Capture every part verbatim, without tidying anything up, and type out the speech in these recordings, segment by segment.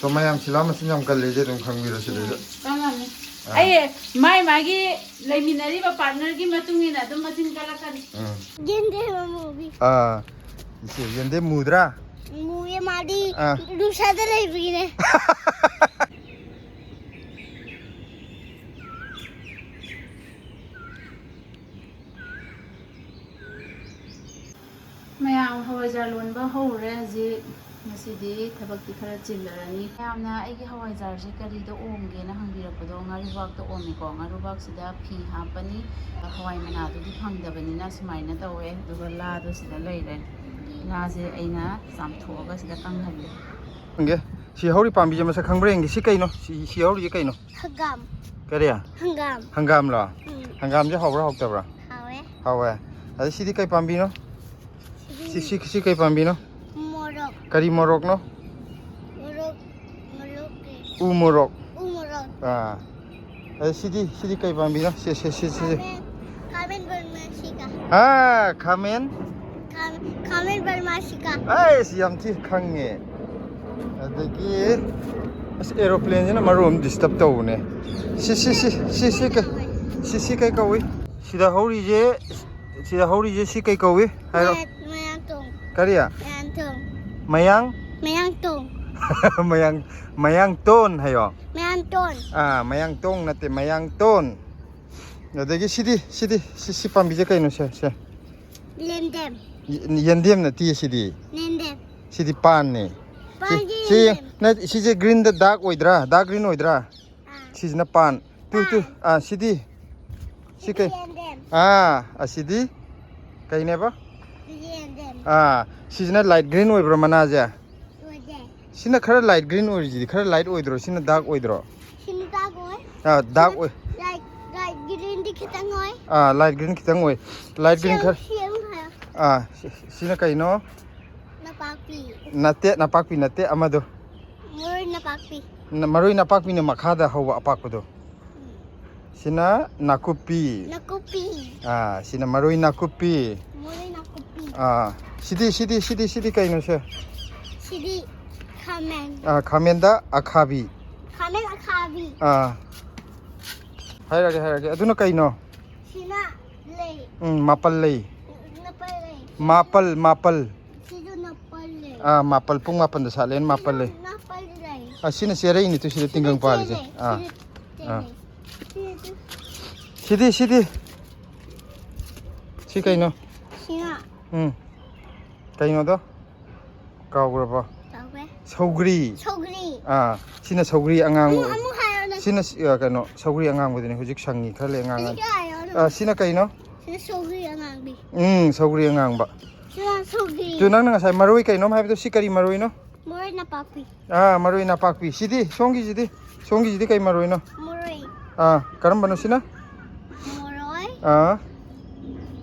ꯃꯌꯥꯝ ꯁꯤꯂꯥ ꯃꯆꯤꯟ ꯌꯥꯝ ꯀꯜꯂꯦꯁꯦ ꯑꯗꯨꯝ ꯈꯪꯕꯤꯔꯣ ꯁꯤꯗꯩꯗ꯫ ꯀꯪꯉꯝꯅꯤ꯫ ꯑꯥ꯫ ꯑꯩ ꯃꯥꯏ ꯃꯥꯒꯤ ꯂꯩꯃꯤꯟꯅꯔꯤꯕ ꯄꯥꯔꯠꯅꯔꯒꯤ ꯃꯇꯨꯡ ꯏꯟꯅ ꯑꯗꯨꯝ ꯃꯆꯤꯟ ꯀꯜꯂꯛꯀꯅꯤ꯫ ꯎꯝ꯫ ꯌꯦꯟꯗꯦꯝ ꯑꯃꯨꯕꯤ꯫ ꯑꯥ, ꯏꯆꯦ ꯌꯦꯟꯗꯦꯝ ꯃꯨꯗ꯭ꯔꯥ? ꯃꯨꯌꯦ ꯃꯥꯗꯤ ꯑꯥ꯫ ꯅꯨꯡꯁꯥꯗ ꯂꯩꯕꯒꯤꯅꯦ꯫ ꯃꯌꯥꯝ ꯍꯋꯥꯏꯖꯥꯔ ꯂꯣꯟꯕ ꯍꯧꯔꯦ ꯍꯧꯖꯤꯛ꯫ ꯉꯁꯤꯗꯤ ꯊꯕꯛꯇꯤ ꯈꯔ ꯆꯤꯜꯂꯔꯅꯤ꯫ ꯃꯌꯥꯝꯅ ꯑꯩꯒꯤ ꯍꯋꯥꯏꯖꯥꯔꯁꯦ ꯀꯔꯤꯗ ꯑꯣꯝꯒꯦꯅ ꯍꯪꯕꯤꯔꯛꯄꯗꯣ, ꯉꯥꯔꯨꯕꯥꯛꯇ ꯑꯣꯝꯃꯤꯀꯣ꯫ ꯉꯥꯔꯨꯕꯥꯛꯁꯤꯗ ꯐꯤ ꯍꯥꯞꯄꯅꯤ꯫ ꯍꯋꯥꯏ ꯃꯅꯥꯗꯨꯗꯤ ꯐꯪꯗꯕꯅꯤꯅ ꯁꯨꯃꯥꯏꯅ ꯇꯧꯋꯦ꯫ ꯑꯗꯨꯒ ꯂꯥꯗꯣ ꯁꯤꯗ ꯂꯩꯔꯦ꯫ ꯂꯥꯁꯦ ꯑꯩꯅ ꯆꯥꯝꯊꯣꯛꯑꯒ ꯁꯤꯗ ꯀꯪꯍꯜꯂꯦ꯫ ꯌꯦꯡꯒꯦ꯫ ꯁꯤ ꯍꯧꯔꯤ ꯄꯥꯝꯕꯤꯁꯦ ꯃꯁꯛ ꯈꯪꯕ꯭ꯔꯥ ꯌꯦꯡꯒꯦ꯫ ꯁꯤ ꯀꯩꯅꯣ? ꯁꯤ, ꯁꯤ ꯍꯧꯔꯤꯁꯦ ꯀꯩꯅꯣ? ꯍꯪꯒꯥꯝ꯫ ꯀꯔꯤ? ꯍꯪꯒꯥꯝ꯫ ꯍꯪꯒꯥꯝꯂꯣ? ꯎꯝ꯫ ꯍꯪꯒꯥꯝꯁꯦ ꯍꯧꯕ꯭ꯔꯥ ꯍꯧꯇꯕ꯭ꯔꯥ? ꯍꯥꯎꯋꯦ꯫ ꯍꯧꯋꯦ꯫ ꯑꯗ ꯁꯤꯗꯤ ꯀꯩ ꯄꯥꯝꯕꯤꯅꯣ? ꯁꯤ, ꯁꯤꯗꯤ ꯁꯤ, ꯁꯤ ꯀꯩ ꯄꯥꯝꯕꯤꯅꯣ? ꯃꯣꯔꯣꯛ꯫ ꯀꯔꯤ ꯃꯣꯔꯣꯛꯅꯣ? ꯃꯣꯔꯣꯛ꯫ ꯃꯣꯔꯣꯛꯀꯤ꯫ ꯎ ꯃꯣꯔꯣꯛ꯫ ꯎ ꯃꯣꯔꯣꯛ꯫ ꯑꯥ꯫ ꯑꯗ ꯁꯤꯗꯤ, ꯁꯤꯗꯤ ꯀꯩ ꯄꯥꯝꯕꯤꯅꯣ? ꯁꯤ, ꯁꯤ, ꯁꯤ, ꯁꯤ, ꯁꯤ꯫ ꯈꯥꯃꯦꯟ꯫ ꯈꯥꯃꯦꯟ ꯕꯔꯃꯥꯁꯤꯀꯥ꯫ ꯑꯥ, ꯈꯥꯃꯦꯟ꯫ ꯈꯥ-, ꯈꯥꯃꯦꯟ ꯕꯔꯃꯥꯁꯤꯀꯥ꯫ ꯑꯩꯁ, ꯌꯥꯝ ꯊꯤ ꯈꯪꯉꯦ꯫ ꯑꯗꯒꯤ ꯑꯁ, ꯑꯦꯔꯣꯄ꯭ꯂꯦꯟꯁꯤꯅ ꯃꯔꯨ ꯑꯃ ꯗꯤꯁꯇꯔꯕ ꯇꯧꯕꯅꯦ꯫ ꯁꯤ, ꯁꯤ, ꯁꯤ, ꯁꯤ, ꯁꯤ ꯀꯩ, ꯁꯤ, ꯁꯤ ꯀꯩ ꯀꯧꯏ? ꯁꯤꯗ ꯍꯧꯔꯤꯁꯦ, ꯁꯤꯗ ꯍꯧꯔꯤꯁꯦ ꯁꯤ ꯀꯩ ꯀꯧꯏ? ꯍꯥꯏꯔꯣ꯫ ꯃꯌꯥ-, ꯃꯌꯥꯡꯇꯣꯟ꯫ ꯀꯔꯤ? ꯃꯌꯥꯡꯇꯣꯟ꯫ ꯃꯌꯥꯡ? ꯃꯌꯥꯡꯇꯣꯟ꯫ ꯃꯌꯥꯡ, ꯃꯌꯥꯡꯇꯣꯟ ꯍꯥꯏꯌꯣ꯫ ꯃꯌꯥꯡꯇꯣꯟ꯫ ꯑꯥ, ꯃꯌꯥꯡꯇꯣꯡ ꯅꯠꯇꯦ, ꯃꯌꯥꯡꯇꯣꯟ꯫ ꯑꯗꯒꯤ ꯁꯤꯗꯤ, ꯁꯤꯗꯤ, ꯁꯤ, ꯁꯤ ꯄꯥꯝꯕꯤꯁꯦ ꯀꯩꯅꯣ? ꯁꯦ, ꯁꯦ꯫ ꯌꯦꯟꯗꯦꯝ꯫ ꯌꯦ-, ꯌꯦꯟꯗꯦꯝ ꯅꯠꯇꯦ ꯁꯤꯗꯤ꯫ ꯌꯦꯟꯗꯦꯝ꯫ ꯁꯤꯗꯤ ꯄꯥꯟꯅꯦ꯫ ꯁꯤ, ꯄꯥꯟꯒꯤ ꯁꯤ, ꯌꯦꯟꯗꯦꯝ꯫ ꯅꯠ-, ꯁꯤꯁꯦ ꯒ꯭ꯔꯤꯟꯗ ꯗꯥꯔꯛ ꯑꯣꯏꯗ꯭ꯔꯥ? ꯗꯥꯔꯛ ꯒ꯭ꯔꯤꯟ ꯑꯣꯏꯗ꯭ꯔꯥ? ꯑꯥ꯫ ꯁꯤꯁꯤꯅ ꯄꯥꯟ꯫ ꯇꯨ, ꯇꯨ, ꯄꯥꯟ꯫ ꯑꯥ, ꯁꯤꯗꯤ? ꯁꯤ ꯀꯩ? ꯌꯦꯟꯗꯦꯝ꯫ ꯑꯥ, ꯑꯁꯤꯗꯤ? ꯀꯩꯅꯦꯕ? ꯌꯦꯟꯗꯦꯝ꯫ ꯑꯥ, ꯁꯤꯁꯤꯅ ꯂꯥꯏꯠ ꯒ꯭ꯔꯤꯟ ꯑꯣꯏꯕ꯭ꯔꯥ ꯃꯅꯥꯁꯦ? ꯑꯣꯏꯗꯦ꯫ ꯁꯤꯅ ꯈꯔ ꯂꯥꯏꯠ ꯒ꯭ꯔꯤꯟ ꯑꯣꯏꯔꯤꯁꯤꯗꯤ, ꯈꯔ ꯂꯥꯏꯠ ꯑꯣꯏꯗ꯭ꯔꯣ? ꯁꯤꯅ ꯗꯥꯔꯛ ꯑꯣꯏꯗ꯭ꯔꯣ? ꯁꯤꯅ ꯗꯥꯔꯛ ꯑꯣꯏ꯫ ꯑꯥ, ꯗꯥꯔꯛ ꯑꯣꯏ꯫ ꯂꯥꯏꯠ, ꯂꯥꯏꯠ ꯒ꯭ꯔꯤꯟꯗꯤ ꯈꯤꯇꯪ ꯑꯣꯏ꯫ ꯑꯥ, ꯂꯥꯏꯠ ꯒ꯭ꯔꯤꯟ ꯈꯤꯇꯪ ꯑꯣꯏ꯫ ꯂꯥꯏꯠ ꯒ꯭ꯔꯤꯟ ꯁꯦꯝ-, ꯈꯔ, ꯁꯦꯝ ꯍꯥꯏꯌꯣ꯫ ꯑꯥ, ꯁꯤ-, ꯁꯤꯅ ꯀꯩꯅꯣ? ꯅꯄꯥꯛꯄꯤ꯫ ꯅꯠꯇꯦ, ꯅꯄꯥꯛꯄꯤ ꯅꯠꯇꯦ, ꯑꯃꯗꯣ꯫ ꯃꯔꯣꯏ ꯅꯄꯥꯛꯄꯤ꯫ ꯅ-, ꯃꯔꯣꯏ ꯅꯄꯥꯛꯄꯤꯅ ꯃꯈꯥꯗ ꯍꯧꯕ ꯑꯄꯥꯛꯄꯗꯣ꯫ ꯁꯤꯅ ꯅꯥꯀꯨꯞꯄꯤ꯫ ꯅꯥꯀꯨꯞꯄꯤ꯫ ꯑꯥ, ꯁꯤꯅ ꯃꯔꯣꯏ ꯅꯥꯀꯨꯞꯄꯤ꯫ ꯃꯔꯣꯏ ꯅꯥꯀꯨꯞꯄꯤ꯫ ꯑꯥ, ꯁꯤꯗꯤ, ꯁꯤꯗꯤ, ꯁꯤꯗꯤ, ꯁꯤꯗꯤ ꯀꯩꯅꯣ ꯁꯦ? ꯁꯤꯗꯤ ꯈꯥꯃꯦꯟ꯫ ꯑꯥ, ꯈꯥꯃꯦꯟꯗ ꯑꯈꯥꯕꯤ꯫ ꯈꯥꯃꯦꯟ ꯑꯈꯥꯕꯤ꯫ ꯑꯥ, ꯍꯥꯏꯔꯒꯦ, ꯍꯥꯏꯔꯒꯦ꯫ ꯑꯗꯨꯅ ꯀꯩꯅꯣ? ꯁꯤꯅ ꯂꯩ꯫ ꯎꯝ, ꯃꯥꯄꯜ ꯂꯩ꯫ ꯅꯄꯜ ꯂꯩ꯫ ꯃꯥꯄꯜ, ꯃꯥꯄꯜ꯫ ꯁꯤꯁꯨ ꯅꯄꯜ ꯂꯩ꯫ ꯑꯥ, ꯃꯥꯄꯜ, ꯄꯨꯡ ꯃꯥꯄꯜꯗ ꯁꯥꯠꯂꯦꯅ ꯃꯥꯄꯜ ꯂꯩ꯫ ꯅꯄꯜ ꯂꯩ꯫ ꯑꯥ, ꯁꯤꯅ ꯆꯦꯔꯩꯅꯤ, ꯇꯨ ꯁꯤꯗ ꯇꯤꯡꯒꯪ ꯄꯥꯜꯂꯤꯁꯦ꯫ ꯁꯤꯅ ꯑꯥ, ꯆꯦꯔꯩ꯫ ꯑꯥ꯫ ꯁꯤꯁꯨ꯫ ꯁꯤꯗꯤ, ꯁꯤꯗꯤ꯫ ꯁꯤ ꯀꯩꯅꯣ? ꯁꯤꯅ꯫ ꯎꯝ꯫ ꯀꯩꯅꯣꯗꯣ? ꯀꯥꯎꯈ꯭ꯔꯕꯣ? ꯇꯧꯈ꯭ꯔꯦ꯫ ꯁꯧꯒ꯭ꯔꯤ꯫ ꯁꯧꯒ꯭ꯔꯤ꯫ ꯑꯥ, ꯁꯤꯅ ꯁꯧꯒ꯭ꯔꯤ ꯑꯉꯥꯡꯕ꯫ ꯑꯃꯨꯛ, ꯑꯃꯨꯛ ꯍꯥꯏꯔꯣꯅꯦ꯫ ꯁꯤꯅ ꯁꯤ-, ꯑ, ꯀꯩꯅꯣ, ꯁꯧꯒ꯭ꯔꯤ ꯑꯉꯥꯡꯕꯗꯨꯅꯤ, ꯍꯧꯖꯤꯛ ꯁꯪꯉꯤ, ꯈꯔ ꯂꯩ ꯑꯉꯥꯡ꯫ ꯍꯧꯖꯤꯛ ꯍꯥꯏꯔꯣꯅꯦ꯫ ꯑꯥ, ꯁꯤꯅ ꯀꯩꯅꯣ? ꯁꯤꯅ ꯁꯧꯒ꯭ꯔꯤ ꯑꯉꯥꯡꯕꯤ꯫ ꯎꯝ, ꯁꯧꯒ꯭ꯔꯤ ꯑꯉꯥꯡꯕ꯫ ꯁꯤꯅ ꯁꯧꯒ꯭ꯔꯤ꯫ ꯇꯨ, ꯅꯪꯅ ꯉꯁꯥꯏ ꯃꯔꯣꯏ ꯀꯩꯅꯣꯝ ꯍꯥꯏꯕꯗꯣ, ꯁꯤ ꯀꯔꯤ ꯃꯔꯣꯏꯅꯣ? ꯃꯔꯣꯏ ꯅꯄꯥꯛꯄꯤ꯫ ꯑꯥ, ꯃꯔꯣꯏ ꯅꯄꯥꯛꯄꯤ꯫ ꯁꯤꯗꯤ, ꯁꯣꯝꯒꯤꯁꯤꯗꯤ? ꯁꯣꯝꯒꯤꯁꯤꯗꯤ ꯀꯩ ꯃꯔꯣꯏꯅꯣ? ꯃꯔꯣꯏ꯫ ꯑꯥ, ꯀꯔꯝꯕꯅꯣ ꯁꯤꯅ? ꯃꯔꯣꯏ꯫ ꯑꯥ,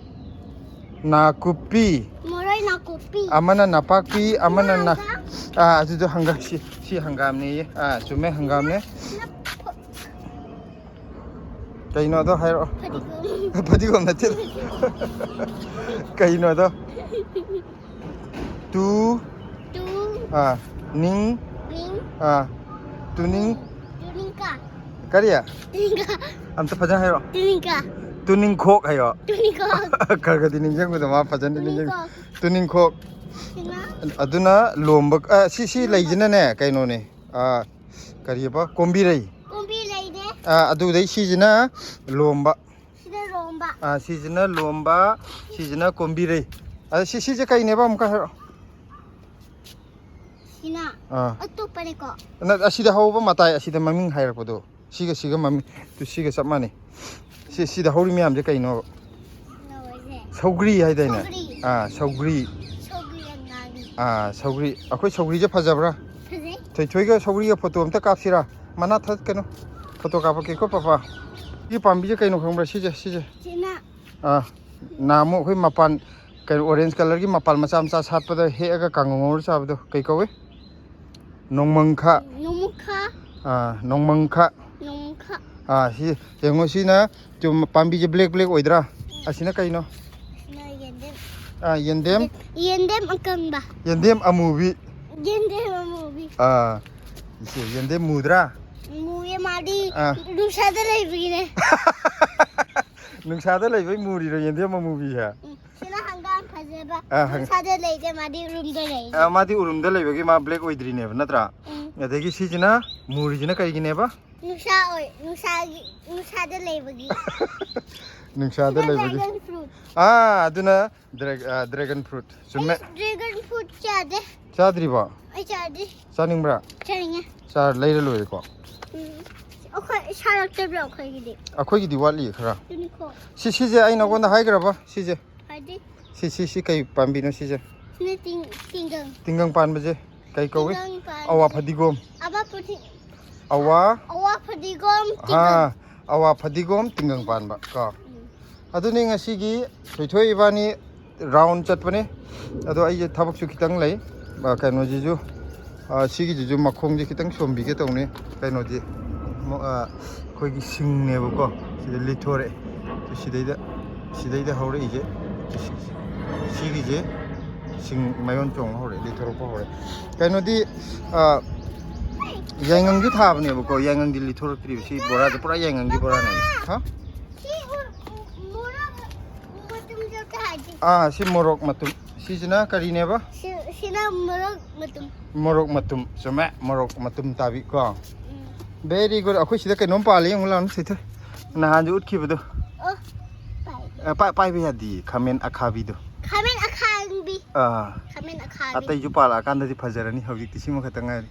ꯅꯥꯀꯨꯞꯄꯤ꯫ ꯃꯔꯣꯏ ꯅꯥꯀꯨꯞꯄꯤ꯫ ꯑꯃꯅ ꯅꯄꯥꯛꯄꯤ, ꯑꯃꯅ ꯅ-, ꯉꯥꯡꯕ꯫ ꯑꯥ, ꯑꯗꯨꯗꯣ ꯍꯪꯒꯥꯝ, ꯁꯤ, ꯁꯤ ꯍꯪꯒꯥꯝꯅꯦꯌꯦ꯫ ꯑꯥ, ꯆꯨꯝꯃꯦ, ꯍꯪꯒꯥꯝꯅꯦ꯫ ꯀꯩꯅꯣꯗꯣ ꯍꯥꯏꯔꯛꯑꯣ꯫ ꯐꯗꯤꯒꯣꯝ꯫ ꯐꯗꯤꯒꯣꯝ ꯅꯠꯇꯦ꯫ ꯀꯩꯅꯣꯗꯣ? ꯇꯨ꯫ ꯇꯨ꯫ ꯑꯥ, ꯅꯤꯡ꯫ ꯅꯤꯡ꯫ ꯑꯥ, ꯇꯨꯅꯤꯡ꯫ ꯇꯨꯅꯤꯡꯀ꯫ ꯀꯔꯤ? ꯇꯨꯅꯤꯡꯀ꯫ ꯑꯝꯇ ꯐꯖꯅ ꯍꯥꯏꯔꯣ꯫ ꯇꯨꯅꯤꯡꯀ꯫ ꯇꯨꯅꯤꯡꯈꯣꯛ ꯍꯥꯏꯌꯣ꯫ ꯇꯨꯅꯤꯡꯈꯣꯛ꯫ ꯈꯔ ꯈꯔꯗꯤ ꯅꯤꯡꯁꯤꯡꯕꯗꯣ ꯃꯥ ꯐꯖꯅ ꯅꯤꯡꯁꯤꯡ-, ꯇꯨꯅꯤꯡꯈꯣꯛ꯫ ꯇꯨꯅꯤꯡꯈꯣꯛ꯫ ꯁꯤꯅ꯫ ꯑꯗꯨꯅ ꯂꯣꯝꯕ, ꯑ, ꯁꯤ, ꯁꯤ ꯂꯩꯁꯤꯅꯅꯦ ꯀꯩꯅꯣꯅꯦ꯫ ꯑ, ꯀꯔꯤꯕ? ꯀꯣꯝꯕꯤꯔꯩ꯫ ꯀꯣꯝꯕꯤ ꯂꯩꯅꯦ꯫ ꯑ, ꯑꯗꯨꯗꯩ ꯁꯤꯁꯤꯅ ꯂꯣꯝꯕ꯫ ꯁꯤꯅ ꯂꯣꯝꯕ꯫ ꯑ, ꯁꯤꯁꯤꯅ ꯂꯣꯝꯕ, ꯁꯤꯁꯤꯅ ꯀꯣꯝꯕꯤꯔꯩ꯫ ꯑꯗ ꯁꯤ, ꯁꯤꯁꯦ ꯀꯩꯅꯦꯕ, ꯑꯃꯨꯛꯀ ꯍꯥꯏꯔꯛꯑꯣ꯫ ꯁꯤꯅ꯫ ꯑꯥ꯫ ꯑꯇꯣꯞꯄꯅꯤꯀꯣ꯫ ꯅꯠ-, ꯑꯁꯤꯗ ꯍꯧꯕ ꯃꯇꯥꯏ, ꯑꯁꯤꯗ ꯃꯃꯤꯡ ꯍꯥꯏꯔꯛꯄꯗꯣ꯫ ꯁꯤꯒ ꯁꯤꯒ ꯃꯃꯤꯡ, ꯇꯨ ꯁꯤꯒ ꯆꯞ ꯃꯥꯟꯅꯩ꯫ ꯁꯤ, ꯁꯤꯗ ꯍꯧꯔꯤ ꯃꯌꯥꯝꯁꯦ ꯀꯩꯅꯣꯕ? ꯂꯧꯔꯁꯦ꯫ ꯁꯧꯒ꯭ꯔꯤ ꯍꯥꯏꯗꯥꯏꯅꯦ? ꯁꯧꯒ꯭ꯔꯤ꯫ ꯑꯥ, ꯁꯧꯒ꯭ꯔꯤ꯫ ꯁꯧꯒ꯭ꯔꯤ ꯑꯉꯥꯡꯕꯤ꯫ ꯑꯥ, ꯁꯧꯒ꯭ꯔꯤ꯫ ꯑꯩꯈꯣꯏ ꯁꯧꯒ꯭ꯔꯤꯁꯦ ꯐꯖꯕ꯭ꯔꯥ? ꯐꯖꯩ꯫ ꯊꯣꯏꯊꯣꯏꯒ ꯁꯧꯒ꯭ꯔꯤꯒ ꯐꯣꯇꯣ ꯑꯝꯇ ꯀꯥꯞꯁꯤꯔꯥ? ꯃꯅꯥ ꯊꯠꯀꯅꯨ꯫ Photo ꯀꯥꯞꯄꯛꯀꯦꯀꯣ, papa. ꯁꯤ ꯄꯥꯝꯕꯤꯁꯦ ꯀꯩꯅꯣ ꯈꯪꯕ꯭ꯔꯥ? ꯁꯤꯁꯦ, ꯁꯤꯁꯦ꯫ ꯁꯤꯅ꯫ ꯑꯥ, ꯅꯍꯥꯟꯃꯨꯛ ꯑꯩꯈꯣꯏ ꯃꯄꯥꯟ, ꯀꯩꯅꯣ, orange colourꯒꯤ ꯃꯄꯥꯟ ꯃꯆꯥ ꯃꯆꯥ ꯁꯥꯠꯄꯗ ꯍꯦꯛꯑꯒ ꯀꯥꯡꯉꯧ ꯉꯧꯔ ꯆꯥꯕꯗꯣ ꯀꯩ ꯀꯧꯏ? ꯅꯣꯡꯃꯪꯈꯥ꯫ ꯅꯣꯡꯃꯪꯈꯥ꯫ ꯑꯥ, ꯅꯣꯡꯃꯪꯈꯥ꯫ ꯅꯣꯡꯃꯪꯈꯥ꯫ ꯑꯥ, ꯁꯤ ꯌꯦꯡꯉꯣ, ꯁꯤꯅ ꯆꯨꯝ-, ꯄꯥꯝꯕꯤꯁꯦ black black ꯑꯣꯏꯗ꯭ꯔꯥ? ꯑꯁꯤꯅ ꯀꯩꯅꯣ? ꯁꯤꯅ ꯌꯦꯟꯗꯦꯝ꯫ ꯑꯥ, ꯌꯦꯟꯗꯦꯝ꯫ ꯌꯦꯟꯗꯦꯝ ꯑꯀꯪꯕ꯫ ꯌꯦꯟꯗꯦꯝ ꯑꯃꯨꯕꯤ꯫ ꯌꯦꯟꯗꯦꯝ ꯑꯃꯨꯕꯤ꯫ ꯑꯥ, ꯏꯆꯦ, ꯌꯦꯟꯗꯦꯝ ꯃꯨꯗ꯭ꯔꯥ? ꯃꯨꯌꯦ ꯃꯥꯗꯤ ꯑꯥ. ꯅꯨꯡꯁꯥꯗ ꯂꯩꯕꯒꯤꯅꯦ꯫ ꯅꯨꯡꯁꯥꯗ ꯂꯩꯕꯩ ꯃꯨꯔꯤꯔꯣ ꯌꯦꯟꯗꯦꯝ ꯑꯃꯨꯕꯤꯁꯦ? ꯎꯝ, ꯁꯤꯅ ꯍꯪꯒꯥꯝ ꯐꯖꯕ꯫ ꯑꯥ, ꯍꯪ- ꯅꯨꯡꯁꯥꯗ ꯂꯩꯇꯦ, ꯃꯥꯗꯤ ꯔꯨꯝꯗ ꯂꯩ꯫ ꯑꯥ, ꯃꯥꯗꯤ ꯎꯔꯨꯝꯗ ꯂꯩꯕꯒꯤ ꯃꯥ ꯕ꯭ꯂꯦꯛ ꯑꯣꯏꯗ꯭ꯔꯤꯅꯦꯕ, ꯅꯠꯇ꯭ꯔꯥ? ꯎꯝ. ꯑꯗꯒꯤ ꯁꯤꯁꯤꯅ ꯃꯨꯔꯤꯁꯤꯅ ꯀꯩꯒꯤꯅꯦꯕ? ꯅꯨꯡꯁꯥ ꯑꯣꯏ, ꯅꯨꯡꯁꯥꯒꯤ, ꯅꯨꯡꯁꯥꯗ ꯂꯩꯕꯒꯤ꯫ ꯅꯨꯡꯁꯥꯗ ꯁꯤꯅ ꯂꯩꯕꯒꯤ. Dragon fruit. ꯑꯥ, ꯑꯗꯨꯅ ꯗ꯭ꯔꯦꯒ-, ꯑꯥ, ꯗ꯭ꯔꯦꯒꯟ ꯐ꯭ꯔꯨꯠ. ꯆꯨꯝꯃꯦ. ꯑꯩ ꯗ꯭ꯔꯦꯒꯟ ꯐ꯭ꯔꯨꯠ ꯆꯥꯗꯦ꯫ ꯆꯥꯗ꯭ꯔꯤꯕꯣ? ꯑꯩ ꯆꯥꯗꯦ꯫ ꯆꯥꯅꯤꯡꯕ꯭ꯔꯥ? ꯆꯥꯅꯤꯡꯉꯦ꯫ ꯆꯥꯔ ꯂꯩꯔ ꯂꯣꯏꯔꯦꯀꯣ. ꯎꯝ. ꯑꯩꯈꯣꯏ ꯁꯥꯔꯛꯇꯕ꯭ꯔꯣ ꯑꯩꯈꯣꯏꯒꯤꯗꯤ? ꯑꯩꯈꯣꯏꯒꯤꯗꯤ ꯋꯥꯠꯂꯤ ꯈꯔ. ꯑꯗꯨꯅꯤꯀꯣ꯫ ꯁꯤ, ꯁꯤꯁꯦ ꯑꯩ ꯅꯉꯣꯟꯗ ꯍꯥꯏꯈ꯭ꯔꯕ? ꯁꯤꯁꯦ. ꯍꯥꯏꯗꯤ? ꯁꯤ, ꯁꯤ, ꯁꯤ ꯀꯩ ꯄꯥꯝꯕꯤꯅꯣ ꯁꯤꯁꯦ? ꯁꯤꯅ ꯇꯤꯡ-, ꯇꯤꯡꯒꯪ꯫ ꯇꯤꯡꯒꯪ ꯄꯥꯟꯕꯁꯦ ꯀꯩ ꯀꯧꯏ? ꯇꯤꯡꯒꯪ ꯄꯥꯟꯕꯤ꯫ ꯑꯋꯥ ꯐꯗꯤꯒꯣꯝ. ꯑꯋꯥ ꯐꯗꯤ-, ꯑꯋꯥ. ꯑꯋꯥ ꯐꯗꯤꯒꯣꯝ ꯍꯥ. ꯇꯤꯡꯒꯪ꯫ ꯑꯋꯥ ꯐꯗꯤꯒꯣꯝ ꯇꯤꯡꯒꯪ ꯄꯥꯟꯕ ꯀꯣ. ꯎꯝ. ꯑꯗꯨꯅꯤ ꯉꯁꯤꯒꯤ ꯊꯣꯏꯊꯣꯏ ꯏꯕꯥꯅꯤ ꯔꯥꯎꯟ ꯆꯠꯄꯅꯤ. ꯑꯗꯣ ꯑꯩꯁꯦ ꯊꯕꯛꯁꯨ ꯈꯤꯇꯪ ꯂꯩ. ꯑ, ꯀꯩꯅꯣꯁꯤꯁꯨ, ꯑ, ꯁꯤꯒꯤꯁꯤꯁꯨ ꯃꯈꯣꯡꯁꯦ ꯈꯤꯇꯪ ꯁꯣꯝꯕꯤꯒꯦ ꯇꯧꯅꯤ. ꯀꯩꯅꯣꯗꯤ, ꯃ-, ꯑ, ꯑꯩꯈꯣꯏꯒꯤ ꯁꯤꯡꯅꯦꯕꯀꯣ. ꯁꯤꯗ ꯂꯤꯠꯊꯣꯔꯛꯑꯦ. ꯁꯤꯗꯩꯗ, ꯁꯤꯗꯩꯗ ꯍꯧꯔꯛꯏꯁꯦ. ꯁꯤꯒꯤꯁꯦ ꯁꯤꯡ ꯃꯌꯣꯟ ꯆꯣꯡꯕ ꯍꯧꯔꯛꯑꯦ, ꯂꯤꯠꯊꯣꯔꯛꯄ ꯍꯧꯔꯛꯑꯦ. ꯀꯩꯅꯣꯗꯤ, ꯑ, ꯌꯥꯏꯉꯪꯁꯨ ꯊꯥꯕꯅꯦꯕꯀꯣ. ꯌꯥꯏꯉꯪꯗꯤ ꯂꯤꯠꯊꯣꯔꯛꯇ꯭ꯔꯤꯕ. ꯁꯤ ꯕꯣꯔꯥꯁꯦ ꯄꯨꯔꯥ ꯌꯥꯏꯉꯪꯒꯤ ꯕꯣꯔꯥꯅꯦꯕ. ꯍꯥ? ꯁꯤ ꯎ-, ꯎ-, ꯃꯣꯔꯣꯛ ꯃꯇꯨꯝ ꯆꯠꯄ ꯍꯥꯏꯗꯤ꯫ ꯑꯥ, ꯁꯤ ꯃꯣꯔꯣꯛ ꯃꯇꯨꯝ. ꯁꯤꯁꯤꯅ ꯀꯔꯤꯅꯦꯕ? ꯁꯤ-, ꯁꯤꯅ ꯃꯣꯔꯣꯛ ꯃꯇꯨꯝ꯫ ꯃꯣꯔꯣꯛ ꯃꯇꯨꯝ. ꯆꯨꯝꯃꯦ, ꯃꯣꯔꯣꯛ ꯃꯇꯨꯝ ꯇꯥꯕꯤ ꯀꯣ. ꯎꯝ. Very good. ꯑꯩꯈꯣꯏ ꯁꯤꯗ ꯀꯩꯅꯣꯝ ꯄꯥꯜꯂꯦ, ꯌꯦꯡꯉꯨ ꯂꯥꯛꯑꯣ ꯁꯤꯗ. ꯅꯍꯥꯟꯁꯨ ꯎꯠꯈꯤꯕꯗꯣ. ꯑꯣ, ꯄꯥꯏ-, ꯑ, ꯄꯥꯏ-, ꯄꯥꯏꯕ ꯌꯥꯗꯤꯌꯦ, ꯈꯥꯃꯦꯟ ꯑꯈꯥꯕꯤꯗꯣ. ꯈꯥꯃꯦꯟ ꯑꯈꯥꯕꯤ꯫ ꯑꯥ. ꯈꯥꯃꯦꯟ ꯑꯈꯥꯕꯤ꯫ ꯑꯇꯩꯁꯨ ꯄꯥꯜꯂꯛꯑꯀꯥꯟꯗꯗꯤ ꯐꯖꯔꯅꯤ, ꯍꯧꯖꯤꯛꯇꯤ ꯁꯤꯃ ꯈꯛꯇ ꯉꯥꯏꯔꯤ.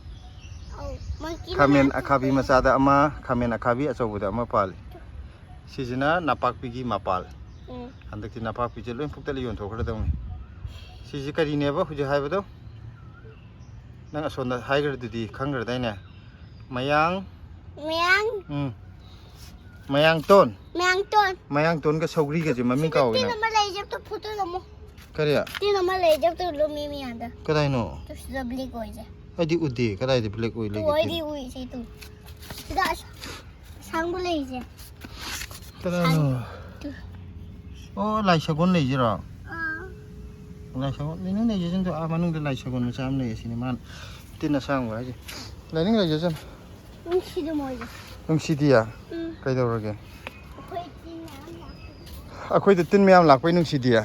ꯑꯧ, ꯃꯪꯀꯤ ꯈꯥꯃꯦꯟ ꯃꯌꯥꯝ ꯑꯈꯥꯕꯤ ꯊꯣꯛꯂꯛꯑꯦ꯫ ꯃꯆꯥꯗ ꯑꯃ, ꯈꯥꯃꯦꯟ ꯑꯈꯥꯕꯤ ꯑꯆꯧꯕꯗ ꯑꯃ ꯄꯥꯜꯂꯤ. ꯁꯤꯁꯤꯅ ꯅꯄꯥꯛꯄꯤꯒꯤ ꯃꯄꯥꯜ. ꯎꯝ. ꯍꯟꯗꯛꯇꯤ ꯅꯄꯥꯛꯄꯤꯁꯦ ꯂꯣꯏ ꯐꯨꯛꯇꯠꯂ ꯌꯣꯟꯊꯣꯛꯈ꯭ꯔꯗꯧꯅꯤ. ꯁꯤꯁꯦ ꯀꯔꯤꯅꯦꯕ ꯍꯧꯖꯤꯛ ꯍꯥꯏꯕꯗꯣ? ꯅꯪ ꯑꯁꯣꯝꯗ ꯍꯥꯏꯈ꯭ꯔꯗꯨꯗꯤ, ꯈꯪꯈ꯭ꯔꯗꯥꯏꯅꯦ? ꯃꯌꯥꯡ. ꯃꯌꯥꯡ꯫ ꯎꯝ. ꯃꯌꯥꯡꯇꯣꯟ. ꯃꯌꯥꯡꯇꯣꯟ꯫ ꯃꯌꯥꯡꯇꯣꯟꯒ ꯁꯧꯒ꯭ꯔꯤꯒꯁꯦ ꯃꯃꯤꯡ ꯁꯤꯗ ꯀꯥꯎꯋꯦ ꯇꯤꯟ ꯅꯪ. ꯑꯃ ꯂꯩꯁꯦ, ꯑꯝꯇ ꯐꯨꯠꯇꯣꯛ ꯂꯝꯃꯣ꯫ ꯀꯔꯤ? ꯇꯤꯟ ꯑꯃ ꯂꯩꯁꯦ, ꯑꯝꯇ ꯂꯨꯝꯃꯤ ꯃꯌꯥꯝꯗ꯫ ꯀꯗꯥꯏꯅꯣ? ꯇꯨ ꯁꯤꯗ ꯕ꯭ꯂꯦꯛ ꯑꯣꯏꯁꯦ꯫ ꯑꯩꯗꯤ ꯎꯗꯦ. ꯀꯗꯥꯏꯗ ꯕ꯭ꯂꯦꯛ ꯑꯣꯏ ꯇꯨ ꯂꯩꯒꯦ? ꯑꯩꯗꯤ ꯎꯏꯁꯦ, ꯇꯨ꯫ ꯁꯤꯗ ꯑꯁ-, ꯑꯁꯥꯡꯕ ꯂꯩꯁꯦ꯫ ꯀꯗꯥꯏꯅꯣ? ꯇꯨ꯫ ꯑꯣ, ꯂꯥꯏ ꯁꯒꯣꯜ ꯂꯩꯁꯤꯔꯣ? ꯑꯥ꯫ ꯂꯥꯏ ꯁꯒꯣꯜ, ꯂꯩꯅꯨ ꯂꯩꯁꯤꯁꯤꯡꯗꯣ, ꯑꯥ ꯃꯅꯨꯡꯗ ꯂꯥꯏ ꯁꯒꯣꯜ ꯃꯆꯥ ꯑꯃ ꯂꯩꯌꯦ, ꯁꯤꯅꯤ ꯃꯥꯅ ꯇꯤꯟ ꯑꯁꯥꯡꯕ ꯍꯥꯏꯁꯦ꯫ ꯂꯥꯏꯅꯤꯡ ꯂꯩꯖꯁꯅꯨ꯫ ꯅꯨꯡꯁꯤꯗ ꯃꯣꯏꯗꯣ꯫ ꯅꯨꯡꯁꯤꯗꯤꯌꯦ꯫ ꯎꯝ꯫ ꯀꯩꯗꯧꯔꯒꯦ? ꯑꯩꯈꯣꯏ ꯇꯤꯟ ꯃꯌꯥꯝ ꯂꯥꯛꯄꯗꯣ꯫ ꯑꯩꯈꯣꯏꯗ ꯇꯤꯟ ꯃꯌꯥꯝ ꯂꯥꯛꯄꯩ ꯅꯨꯡꯁꯤꯗꯤꯌꯦ꯫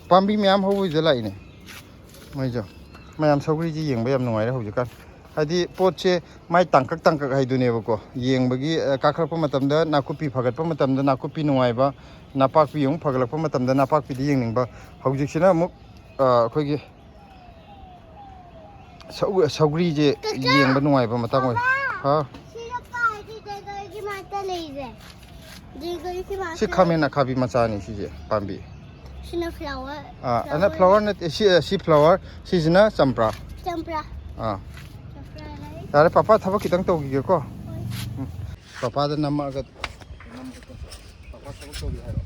ꯄꯥꯝꯕꯤ ꯃꯌꯥꯝ ꯍꯧꯕꯁꯤꯗ ꯂꯥꯛꯏꯅꯦ ꯃꯣꯏꯁꯨ꯫ ꯃꯌꯥꯝ ꯁꯧꯒ꯭ꯔꯤꯁꯤ ꯌꯦꯡꯕ ꯌꯥꯝ ꯅꯨꯡꯉꯥꯏꯔꯦ ꯍꯧꯖꯤꯛꯀꯥꯟ꯫ ꯍꯥꯏꯗꯤ ꯄꯣꯠꯁꯦ ꯃꯥꯏ ꯇꯥꯡꯀꯛ ꯇꯥꯡꯀꯛ ꯍꯥꯏꯗꯨꯅꯦꯕꯀꯣ꯫ ꯌꯦꯡꯕꯒꯤ, ꯑ, ꯀꯥꯈꯠꯂꯛꯄ ꯃꯇꯝꯗ ꯅꯥꯀꯨꯞꯄꯤ ꯐꯒꯠꯄ ꯃꯇꯝꯗ ꯅꯥꯀꯨꯞꯄꯤ ꯅꯨꯡꯉꯥꯏꯕ, ꯅꯄꯥꯛꯄꯤ ꯑꯃꯨꯛ ꯐꯒꯠꯂꯛꯄ ꯃꯇꯝꯗ ꯅꯄꯥꯛꯄꯤꯗꯤ ꯌꯦꯡꯅꯤꯡꯕ꯫ ꯍꯧꯖꯤꯛꯁꯤꯅ ꯑꯃꯨꯛ, ꯑ, ꯑꯩꯈꯣꯏꯒꯤ ꯁꯧ-, ꯁꯧꯒ꯭ꯔꯤꯁꯦ ꯀꯀꯥ! ꯌꯦꯡꯕ ꯅꯨꯡꯉꯥꯏꯕ ꯃꯇꯥꯡ ꯑꯣꯏ꯫ ꯍꯥ? ꯁꯤꯅ ꯄꯥꯏꯔꯗꯤ ꯗꯦꯒꯔꯒꯤ ꯃꯥꯏꯇ ꯂꯩꯔꯦ꯫ ꯗꯦꯒꯔꯒꯤ ꯃꯥꯏꯇ ꯁꯤ ꯈꯥꯃꯦꯟ ꯑꯈꯥꯕꯤ ꯃꯆꯥꯅꯤ ꯁꯤꯁꯦ ꯄꯥꯝꯕꯤ꯫ ꯁꯤꯅ flower꯫ ꯑꯥ, ꯑꯅ flower ꯅꯠꯇꯦ, ꯁꯤ, ꯁꯤ flower, ꯁꯤꯁꯤꯅ ꯆꯝꯄ꯭ꯔꯥ꯫ ꯆꯝꯄ꯭ꯔꯥ꯫ ꯑꯥ꯫ ꯆꯝꯄ꯭ꯔꯥ ꯂꯩ꯫ ꯌꯥꯔꯦ, ꯄꯥꯄꯥ ꯊꯕꯛ ꯈꯤꯇꯪ ꯇꯧꯈꯤꯒꯦꯀꯣ꯫ ꯍꯣꯏ꯫ ꯎꯝ꯫ ꯄꯥꯄꯥꯗ ꯅꯝꯃꯛꯑꯒ, ꯄꯥꯄꯥ ꯊꯕꯛ ꯇꯧꯔꯤ ꯍꯥꯏꯔꯣ꯫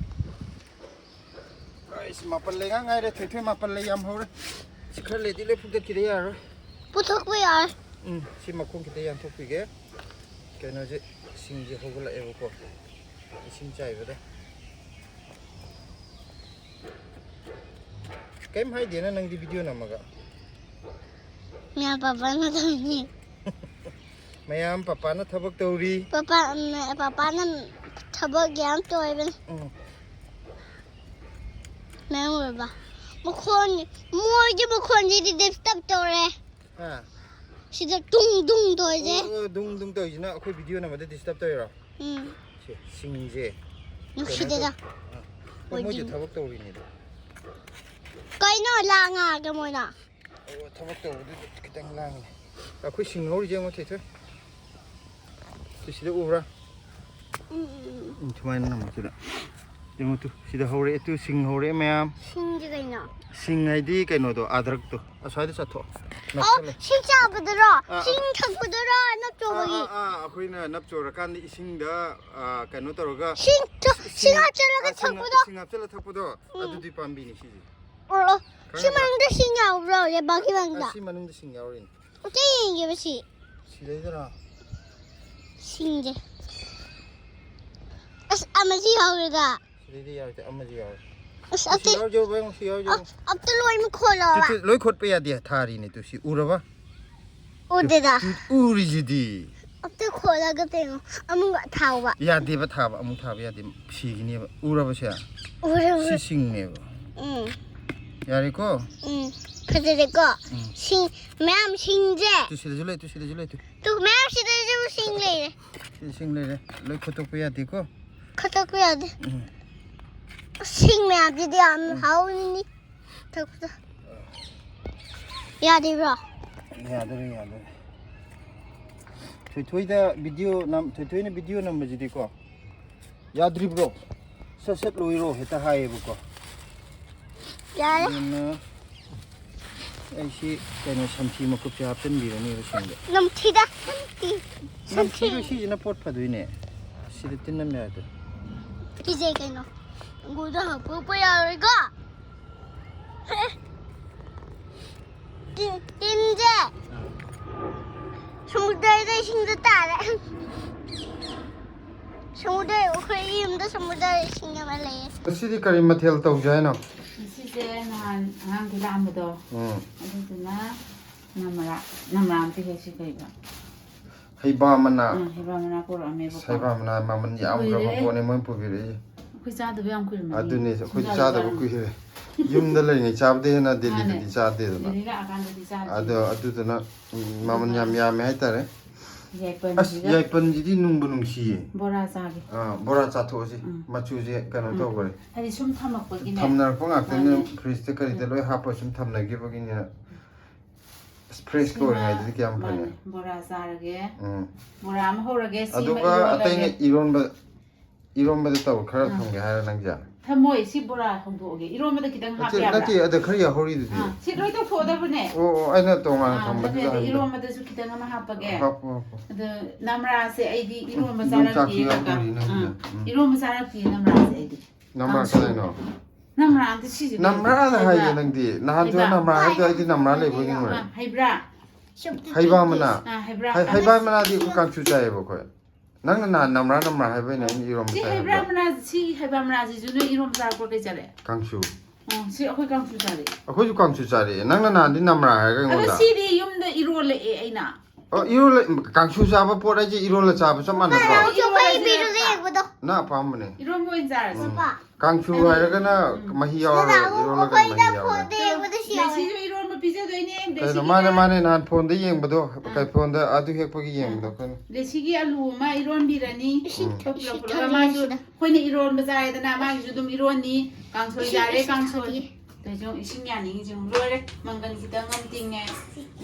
ꯑꯩꯁ, ꯃꯥꯄꯜ ꯂꯩ ꯉꯥꯛ ꯉꯥꯏꯔꯦ, ꯊꯣꯏꯊꯣꯏ, ꯃꯥꯄꯜ ꯂꯩ ꯌꯥꯝ ꯍꯧꯔꯦ꯫ ꯁꯤ ꯈꯔ ꯂꯩꯗꯤ ꯂꯣꯏ ꯐꯨꯛꯇꯠꯈꯤꯗ ꯌꯥꯔꯔꯣꯏ꯫ ꯄꯨꯊꯣꯛꯄ ꯌꯥꯔꯦ꯫ ꯎꯝ, ꯁꯤ ꯃꯈꯣꯡ ꯈꯤꯇ ꯌꯥꯟꯊꯣꯛꯄꯤꯒꯦ꯫ ꯀꯩꯅꯣꯁꯦ, ꯁꯤꯡꯁꯦ ꯍꯧꯒꯠꯂꯛꯑꯦꯕꯀꯣ, ꯏꯁꯤꯡ ꯆꯥꯏꯕꯗ꯫ ꯀꯩꯝ ꯍꯥꯏꯗꯦꯅ ꯅꯪꯗꯤ video ꯅꯝꯃꯒ꯫ ꯃꯌꯥꯝ ꯄꯥꯄꯥꯅ ꯇꯧꯅꯤ꯫ ꯃꯌꯥꯝ ꯄꯥꯄꯥꯅ ꯊꯕꯛ ꯇꯧꯔꯤ꯫ ꯄꯥꯄꯥ, ꯎꯝ, ꯄꯥꯄꯥꯅ ꯊꯕꯛ ꯌꯥꯝ ꯇꯧꯋꯦꯕ꯫ ꯎꯝ꯫ ꯃꯌꯥꯝ ꯑꯣꯏꯕ꯫ ꯃꯈꯣꯟ, ꯃꯣꯏꯒꯤ ꯃꯈꯣꯟꯁꯤꯗꯤ disturb ꯇꯧꯔꯦ꯫ ꯍꯥ? ꯁꯤꯗ ꯗꯨꯡ ꯗꯨꯡ ꯇꯧꯔꯤꯁꯦ꯫ ꯑꯣ, ꯑꯣ, ꯗꯨꯡ ꯗꯨꯡ ꯇꯧꯔꯤꯁꯤꯅ ꯑꯩꯈꯣꯏ video ꯅꯝꯕꯗ disturb ꯇꯧꯔꯤꯔꯣ? ꯎꯝ꯫ ꯁꯦ, ꯁꯤꯡꯁꯦ꯫ ꯅꯨꯡꯁꯤꯗꯦꯗ꯫ ꯀꯩꯅꯣ ꯇꯧ-, ꯑ, ꯑꯣ, ꯃꯣꯏꯁꯨ ꯑꯣꯏꯗꯣꯏꯅꯤ꯫ ꯊꯕꯛ ꯇꯧꯔꯤꯅꯦ ꯑꯗꯣ꯫ ꯀꯩꯅꯣ ꯂꯥꯡꯉꯛꯑꯒꯦ ꯃꯣꯏꯅ? ꯑꯣ, ꯊꯕꯛ ꯇꯧꯕꯗꯨꯗ ꯈꯤꯇꯪ ꯂꯥꯡꯉꯦ꯫ ꯑꯩꯈꯣꯏ ꯁꯤꯡ ꯍꯧꯔꯤꯁꯦ ꯌꯦꯡꯉꯣ, ꯊꯣꯏꯊꯣꯏ꯫ ꯁꯤ ꯁꯤꯗ ꯎꯕ꯭ꯔꯥ? ꯎꯝ, ꯎꯝ, ꯎꯝ꯫ ꯎꯝ, ꯁꯨꯃꯥꯏꯅ ꯅꯝꯃꯨ ꯁꯤꯗ꯫ ꯌꯦꯡꯉꯨ ꯇꯨ, ꯁꯤꯗ ꯍꯧꯔꯛꯑꯦ ꯇꯨ, ꯁꯤꯡ ꯍꯧꯔꯛꯑꯦ ꯃꯌꯥꯝ꯫ ꯁꯤꯡꯁꯦ ꯀꯩꯅꯣ? ꯁꯤꯡ ꯍꯥꯏꯗꯤ ꯀꯩꯅꯣꯗꯣ, ꯑꯗ꯭ꯔꯛꯇꯣ꯫ ꯑꯁ꯭ꯋꯥꯏꯗ ꯆꯠꯊꯣꯛ꯫ ꯑꯣ, ꯅꯛꯁꯜꯂꯦ꯫ ꯁꯤ ꯆꯥꯕꯗꯨꯔꯣ? ꯑꯥ, ꯁꯤꯡ ꯊꯛꯄꯗꯨꯔꯣ? ꯑꯥ, ꯅꯞꯆꯧꯕꯒꯤ? ꯑꯥ, ꯑꯥ, ꯑꯩꯈꯣꯏꯅ ꯅꯞꯆꯣꯔꯀꯥꯟꯗ ꯏꯁꯤꯡꯗ, ꯑꯥ, ꯀꯩꯅꯣ ꯇꯧꯔꯒ ꯁꯤꯡ ꯊ-, ꯁꯤꯡ ꯍꯥꯞꯆꯤꯜꯂꯒ ꯑꯥ, ꯁꯤꯡ, ꯊꯛꯄꯗꯣ? ꯁꯤꯡ ꯍꯥꯞꯆꯤꯜꯂ ꯊꯛꯄꯗꯣ, ꯎꯝ꯫ ꯑꯗꯨꯗꯤ ꯄꯥꯝꯕꯤꯅꯤ ꯁꯤꯁꯦ꯫ ꯑꯣ, ꯑꯣ꯫ ꯁꯤ ꯈꯪꯉꯕ? ꯃꯅꯨꯡꯗ ꯁꯤꯡ ꯌꯥꯎꯕ꯭ꯔꯣ? ꯂꯩꯕꯥꯛꯀꯤ ꯃꯅꯨꯡꯗ? ꯑꯥ, ꯁꯤ ꯃꯅꯨꯡꯗ ꯁꯤꯡ ꯌꯥꯎꯔꯤꯅꯤ꯫ ꯑꯝꯇ ꯌꯦꯡꯒꯦꯕ ꯁꯤ꯫ ꯁꯤ ꯂꯩꯗꯅ? ꯁꯤꯡꯁꯦ꯫ ꯑꯁ, ꯑꯃꯁꯤ ꯌꯥꯎꯔꯦꯗ꯫ ꯁꯤꯗꯩꯗꯤ ꯌꯥꯎꯔꯦ, ꯑꯃꯁꯤ ꯌꯥꯎꯔꯦ꯫ ꯑꯁ, ꯁꯤ ꯑꯇꯩ ꯌꯥꯎꯔ ꯌꯧꯔꯕ ꯌꯦꯡꯉꯣ, ꯁꯤ ꯌꯥꯎꯔ ꯌꯧꯔꯕ꯫ ꯑ-, ꯑꯝꯇ ꯂꯣꯏꯅ ꯈꯣꯠꯂꯣ꯫ ꯇꯨ, ꯇꯨ, ꯂꯣꯏ ꯈꯣꯠꯄ ꯌꯥꯗꯦ, ꯊꯥꯔꯤꯅꯦ ꯇꯨ, ꯁꯤ ꯎꯔꯕ? ꯎꯗꯦꯗ꯫ ꯎꯔꯤꯁꯤꯗꯤ꯫ ꯑꯝꯇ ꯈꯣꯠꯂꯒ ꯀꯩꯅꯣ ꯑꯃꯨꯛ ꯊꯥꯎꯕ꯫ ꯌꯥꯗꯦꯕ ꯊꯥꯕ, ꯑꯃꯨꯛ ꯊꯥꯕ ꯌꯥꯗꯦ꯫ ꯁꯤꯒꯤꯅꯦꯕ꯫ ꯎꯔꯕꯁꯦ? ꯎꯔꯦ, ꯁꯤ ꯎꯔꯦ꯫ ꯁꯤꯡꯅꯦꯕ꯫ ꯎꯝ, ꯌꯥꯔꯦꯀꯣ? ꯎꯝ, ꯐꯖꯔꯦꯀꯣ? ꯎꯝ꯫ ꯁꯤꯡ ꯃꯌꯥꯝ ꯁꯤꯡꯁꯦ꯫ ꯇꯨ ꯁꯤꯗꯁꯨ ꯂꯩ, ꯇꯨ ꯁꯤꯗꯁꯨ ꯂꯩ, ꯇꯨ꯫ ꯇꯨ ꯃꯌꯥꯝ ꯁꯤꯗꯁꯨ ꯁꯤꯡ ꯂꯩꯔꯦ꯫ ꯁꯤꯗ ꯁꯤꯡ ꯂꯩꯔꯦ꯫ ꯂꯣꯏ ꯈꯣꯠꯇꯣꯛꯄ ꯌꯥꯗꯦꯀꯣ? ꯈꯠꯇꯣꯛꯄ ꯌꯥꯗꯦ꯫ ꯎꯝ꯫ ꯁꯤꯡ ꯃꯌꯥꯝꯁꯤꯗꯤ ꯌꯥꯝ ꯍꯥꯎꯅꯤꯅꯤ꯫ ꯊꯛꯄꯗ꯫ ꯌꯥꯗ꯭ꯔꯤꯕ꯭ꯔꯣ? ꯌꯥꯗꯣꯔꯦ, ꯌꯥꯗꯣꯔꯦ꯫ ꯊꯣꯏꯊꯣꯏꯗ ꯚꯤꯗꯤꯑꯣ ꯅꯝ-, ꯊꯣꯏꯊꯣꯏꯅ ꯚꯤꯗꯤꯑꯣ ꯅꯝꯕꯁꯤꯗꯤꯀꯣ, "ꯌꯥꯗ꯭ꯔꯤꯕ꯭ꯔꯣ? ꯁꯠ ꯁꯠ ꯂꯣꯏꯔꯣ" ꯍꯦꯛꯇ ꯍꯥꯏꯌꯦꯕꯀꯣ꯫ ꯌꯥꯔꯦ꯫ ꯑꯗꯨꯅ ꯑꯩꯁꯤ ꯀꯩꯅꯣ ꯁꯟꯊꯤ ꯃꯀꯨꯞꯁꯦ ꯍꯥꯞꯆꯤꯟꯕꯤꯔꯅꯦꯕ ꯁꯤꯡꯗ꯫ ꯅꯝꯊꯤꯗ꯫ ꯅꯝꯊꯤ꯫ ꯅꯝꯊꯤꯔꯣꯏ, ꯁꯤꯁꯤꯅ ꯄꯣꯠ ꯐꯗꯣꯏꯅꯦ꯫ ꯁꯤꯗ ꯇꯤꯟ ꯑꯃ ꯌꯥꯎꯔꯦ꯫ ꯀꯤꯖꯩ ꯀꯩꯅꯣ꯫ ꯒꯨꯗ ꯍꯥꯞꯄꯛꯄ ꯌꯥꯔꯣꯏꯀꯣ꯫ ꯇꯤꯟ, ꯇꯤꯟꯁꯦ꯫ ꯁꯃꯨꯗ꯭ꯔꯗ ꯏꯁꯤꯡꯗ ꯇꯥꯔꯦ꯫ ꯁꯃꯨꯗ꯭ꯔ, ꯑꯩꯈꯣꯏ ꯌꯨꯝꯗ ꯁꯃꯨꯗ꯭ꯔ ꯏꯁꯤꯡ ꯑꯃ ꯂꯩꯌꯦ꯫ ꯉꯁꯤꯗꯤ ꯀꯔꯤ ꯃꯊꯦꯜ ꯇꯧꯁꯦ ꯍꯥꯏꯅꯣ? ꯉꯁꯤꯁꯦ ꯅꯍꯥꯟ ꯑꯉꯥꯡꯈꯩ ꯂꯥꯛꯑꯝꯕꯗꯣ, ꯎꯝ꯫ ꯑꯗꯨꯗꯨꯅ ꯅꯝꯔꯥ, ꯅꯝꯔꯥ ꯑꯝꯇ ꯍꯦꯛꯁꯤ ꯀꯩꯕ? ꯍꯩꯕꯥ ꯃꯅꯥ꯫ ꯑꯥ, ꯍꯩꯕꯥ ꯃꯅꯥ ꯄꯨꯔꯛꯑꯝꯃꯦꯕꯀꯣ꯫ ꯍꯩꯕꯥ ꯃꯅꯥ ꯃꯃꯜ ꯌꯥꯝꯈ꯭ꯔꯕ ꯀꯨꯏꯔꯦ꯫ ꯄꯣꯠꯅꯤ ꯃꯣꯏꯅ ꯄꯨꯕꯤꯔꯛꯏꯁꯦ꯫ ꯑꯩꯈꯣꯏ ꯆꯥꯗꯕ ꯌꯥꯝ ꯀꯨꯏꯔꯝꯃꯅꯤ꯫ ꯑꯗꯨꯅꯦ, ꯑꯩꯈꯣꯏꯗꯤ ꯆꯥꯗꯕ ꯆꯥꯗꯕ ꯌꯥꯝ ꯀꯨꯏꯔꯦ꯫ ꯌꯨꯝꯗ ꯂꯩꯔꯤꯉꯩ ꯆꯥꯕꯗꯩ ꯍꯦꯟꯅ ꯗꯦꯜꯂꯤꯗꯗꯤ ꯃꯥꯅꯦ꯫ ꯆꯥꯗꯦꯗꯅ꯫ ꯗꯦꯜꯂꯤ ꯂꯥꯛꯑꯀꯥꯟꯗꯗꯤ ꯆꯥꯗꯦ꯫ ꯑꯗꯣ ꯑꯗꯨꯗꯨꯅ, ꯎꯝ, ꯃꯃꯜ ꯌꯥꯝ ꯌꯥꯝꯃꯦ ꯍꯥꯏꯇꯥꯔꯦ꯫ ꯑꯁ, ꯌꯥꯏꯄꯟꯁꯤꯒ ꯌꯥꯏꯄꯟꯁꯤꯗꯤ ꯅꯨꯡꯕꯨ ꯅꯨꯡꯁꯤꯌꯦ꯫ ꯕꯣꯔꯥ ꯆꯥꯒꯦ꯫ ꯑꯥ, ꯕꯣꯔꯥ ꯆꯥꯊꯣꯛꯑꯁꯤ꯫ ꯎꯝ꯫ ꯃꯆꯨꯁꯦ ꯀꯩꯅꯣ ꯎꯝ꯫ ꯇꯧꯈ꯭ꯔꯦ꯫ ꯍꯥꯏꯗꯤ ꯁꯨꯝ ꯊꯝꯃꯛꯄꯒꯤꯅꯦ꯫ ꯊꯝꯅꯔꯛꯄ ꯉꯥꯛꯇꯅꯤꯅ ꯃꯥꯅꯦ꯫ ꯐ꯭ꯔꯤꯖꯇ ꯀꯔꯤꯗ ꯎꯝ꯫ ꯂꯣꯏ ꯍꯥꯞꯄ ꯁꯨꯝ ꯊꯝꯅꯈꯤꯕꯒꯤꯅꯤꯅ꯫ ꯑꯁ, ꯐ꯭ꯔꯦꯁꯀ ꯑꯣꯏꯔꯤꯉꯩꯗꯗꯤ ꯀꯌꯥꯝ ꯐꯅꯤ꯫ ꯃꯥꯅꯦ꯫ ꯕꯣꯔꯥ ꯆꯥꯔꯒꯦ꯫ ꯎꯝ꯫ ꯕꯣꯔꯥ ꯑꯃ ꯍꯧꯔꯒꯦ꯫ ꯁꯤꯃ ꯑꯗꯨꯒ ꯏꯔꯣꯜꯂꯒꯦ꯫ ꯑꯇꯩꯅ ꯏꯔꯣꯟꯕ, ꯏꯔꯣꯟꯕꯗ ꯇꯧꯔ ꯈꯔ ꯑꯥ꯫ ꯊꯝꯒꯦ ꯍꯥꯏꯔ ꯅꯪꯁꯦ? ꯊꯝꯃꯣꯏ, ꯁꯤ ꯕꯣꯔꯥ ꯍꯧꯗꯣꯛꯑꯒꯦ꯫ ꯏꯔꯣꯟꯕꯗ ꯈꯤꯇꯪ ꯍꯥꯞꯄ ꯅꯠꯇꯦ, ꯌꯥꯕ꯭ꯔꯥ? ꯅꯠꯇꯦ, ꯑꯗ ꯈꯔ ꯌꯥꯎꯍꯧꯔꯤꯗꯨꯗꯤ꯫ ꯑꯥ, ꯁꯤ ꯂꯣꯏ ꯇꯧꯊꯣꯛꯑꯗꯕꯅꯦ꯫ ꯑꯣ, ꯑꯣ, ꯑꯩꯅ ꯇꯣꯉꯥꯟꯅ ꯑꯥ, ꯊꯝꯕꯗꯨꯗ ꯅꯠꯇꯦ, ꯍꯥꯏꯕꯗꯣ꯫ ꯏꯔꯣꯟꯕꯗꯁꯨ ꯈꯤꯇꯪ ꯑꯃ ꯍꯥꯞꯄꯒꯦ꯫ ꯍꯥꯞꯄꯣ, ꯍꯥꯞꯄꯣ꯫ ꯑꯗꯣ ꯅꯝꯔꯥꯁꯦ ꯑꯩꯗꯤ ꯏꯔꯣꯟꯕ ꯌꯣꯡꯆꯥꯛꯁꯨ ꯆꯥꯔꯛꯇꯦ꯫ ꯌꯥꯎꯗꯣꯔꯤ ꯅꯪꯒꯤꯗ꯫ ꯑꯥ, ꯎꯝ꯫ ꯏꯔꯣꯟꯕ ꯆꯥꯔꯛꯇꯦ ꯅꯝꯔꯥꯁꯦ ꯑꯩꯗꯤ꯫ ꯅꯝꯔꯥ ꯀꯥꯡꯁꯣꯏ꯫ ꯀꯗꯥꯏꯅꯣ? ꯅꯝꯔꯥ ꯑꯝꯇ ꯁꯤꯁꯦ ꯅꯝꯔꯥꯗ ꯍꯩꯕ꯭ꯔꯥ? ꯍꯥꯏꯌꯦ ꯅꯪꯗꯤ꯫ ꯅꯍꯥꯟꯁꯨ ꯍꯩꯕ꯭ꯔꯥ? ꯅꯝꯔꯥ ꯍꯥꯏꯕꯗꯣ ꯑꯩꯗꯤ ꯅꯝꯔꯥ ꯂꯩꯕꯣꯏ ꯅꯤꯡꯉꯨꯔꯦ꯫ ꯑꯥ, ꯍꯩꯕ꯭ꯔꯥ? ꯍꯩꯕꯥ ꯃꯅꯥ꯫ ꯑꯥ, ꯍꯩꯕ꯭ꯔꯥ? ꯍꯩ-, ꯍꯩꯕꯥ ꯃꯅꯥꯗꯤ ꯑꯩꯈꯣꯏ ꯀꯥꯡꯁꯨ ꯆꯥꯏꯌꯦꯕ ꯑꯩꯈꯣꯏ꯫ ꯅꯪꯅ ꯅꯍꯥꯟ ꯅꯝꯔꯥ ꯅꯝꯔꯥ ꯍꯥꯏꯕꯩꯅꯦ ꯑꯩꯅ ꯏꯔꯣꯝꯕ ꯁꯤ ꯆꯥꯏ ꯍꯩꯕ꯭ꯔꯥ ꯍꯥꯏꯕꯗꯣ꯫ ꯃꯅꯥ, ꯁꯤ ꯍꯩꯕ꯭ꯔꯥ ꯃꯅꯥꯁꯤꯁꯨ ꯅꯣꯏ ꯏꯔꯣꯝꯕ ꯆꯥꯔꯛꯄ꯭ꯔꯣ? ꯀꯩ ꯆꯥꯔꯦ? ꯀꯥꯡꯁꯨ꯫ ꯑꯣ, ꯁꯤ ꯑꯩꯈꯣꯏ ꯀꯥꯡꯁꯨ ꯆꯥꯔꯛꯑꯦ꯫ ꯑꯩꯈꯣꯏꯁꯨ ꯀꯥꯡꯁꯨ ꯆꯥꯔꯛꯑꯦ꯫ ꯅꯪꯅ ꯅꯍꯥꯟꯗꯤ ꯅꯝꯕ꯭ꯔꯥ ꯍꯥꯏꯔꯒ ꯑꯗꯣ ꯑꯩꯉꯣꯟꯗ ꯁꯤꯗꯤ ꯌꯨꯝꯗ ꯏꯔꯣꯜꯂꯛꯑꯦ ꯑꯩꯅ꯫ ꯑꯣ, ꯏꯔꯣꯜꯂ ꯀꯥꯡꯁꯨ ꯆꯥꯕ ꯄꯣꯠ ꯍꯥꯏꯁꯦ ꯏꯔꯣꯜꯂ ꯆꯥꯕ ꯆꯞ ꯃꯥꯟꯅꯗ꯭ꯔꯣ? ꯃꯥꯟꯅꯩ꯫ ꯑꯩꯈꯣꯏ ꯄꯤꯔꯨꯗ ꯌꯦꯡꯕꯗꯣ꯫ ꯅꯪ ꯑꯄꯥꯝꯕꯅꯦ꯫ ꯏꯔꯣꯟꯕ ꯑꯣꯏꯅ ꯆꯥꯔꯁꯤ꯫ ꯅꯨꯄꯥ꯫ ꯀꯥꯡꯁꯨ ꯍꯥꯏꯔꯒꯅ ꯃꯍꯤ ꯌꯥꯎꯔꯒ ꯏꯔꯣꯜꯂꯒ ꯃꯍꯤ ꯌꯥꯎꯔꯒ꯫ ꯌꯦꯡꯕꯗ ꯁꯤ ꯌꯥꯎꯋꯦ꯫ ꯁꯤꯁꯨ ꯏꯔꯣꯟꯕ ꯄꯤꯖꯗꯣꯏꯅꯦ꯫ ꯀꯩꯅꯣ ꯃꯥꯅꯦ ꯃꯥꯅꯦ ꯅꯍꯥꯟ ꯐꯣꯟꯗ ꯌꯦꯡꯕꯗꯣ꯫ ꯀꯩ ꯐꯣꯟꯗ ꯑꯗꯨ ꯍꯦꯛꯄꯒꯤ ꯌꯦꯡꯕꯗꯣ ꯑꯩꯈꯣꯏꯅ꯫ ꯂꯦꯁꯤꯒꯤ ꯑꯂꯨ ꯑꯃ ꯏꯔꯣꯟꯕꯤꯔꯅꯤ꯫ ꯏꯁꯤꯡ ꯈꯔ ꯄꯨꯂꯞ ꯏꯁꯤꯡ ꯄꯨꯂꯞ ꯊꯛꯑꯣ ꯃꯥꯁꯨ ꯁꯤꯗ꯫ ꯑꯩꯈꯣꯏꯅ ꯏꯔꯣꯟꯕ ꯆꯥꯏꯗꯅ ꯃꯥꯒꯤꯁꯨ ꯑꯗꯨꯝ ꯏꯔꯣꯟꯅꯤ꯫ ꯀꯥꯡꯁꯣꯏ ꯏꯁꯤꯡ ꯆꯥꯔꯦ ꯏꯁꯤꯡ ꯀꯥꯡꯁꯣꯏ꯫ ꯊꯛꯑꯣ꯫ ꯀꯩꯁꯨ ꯏꯁꯤꯡ ꯌꯥꯅꯤꯡꯉꯤꯁꯦ ꯑꯃꯨꯛ ꯂꯣꯏꯔꯦ꯫ ꯃꯪꯒꯟ ꯈꯤꯇꯪ ꯑꯃ ꯇꯤꯡꯉꯦ꯫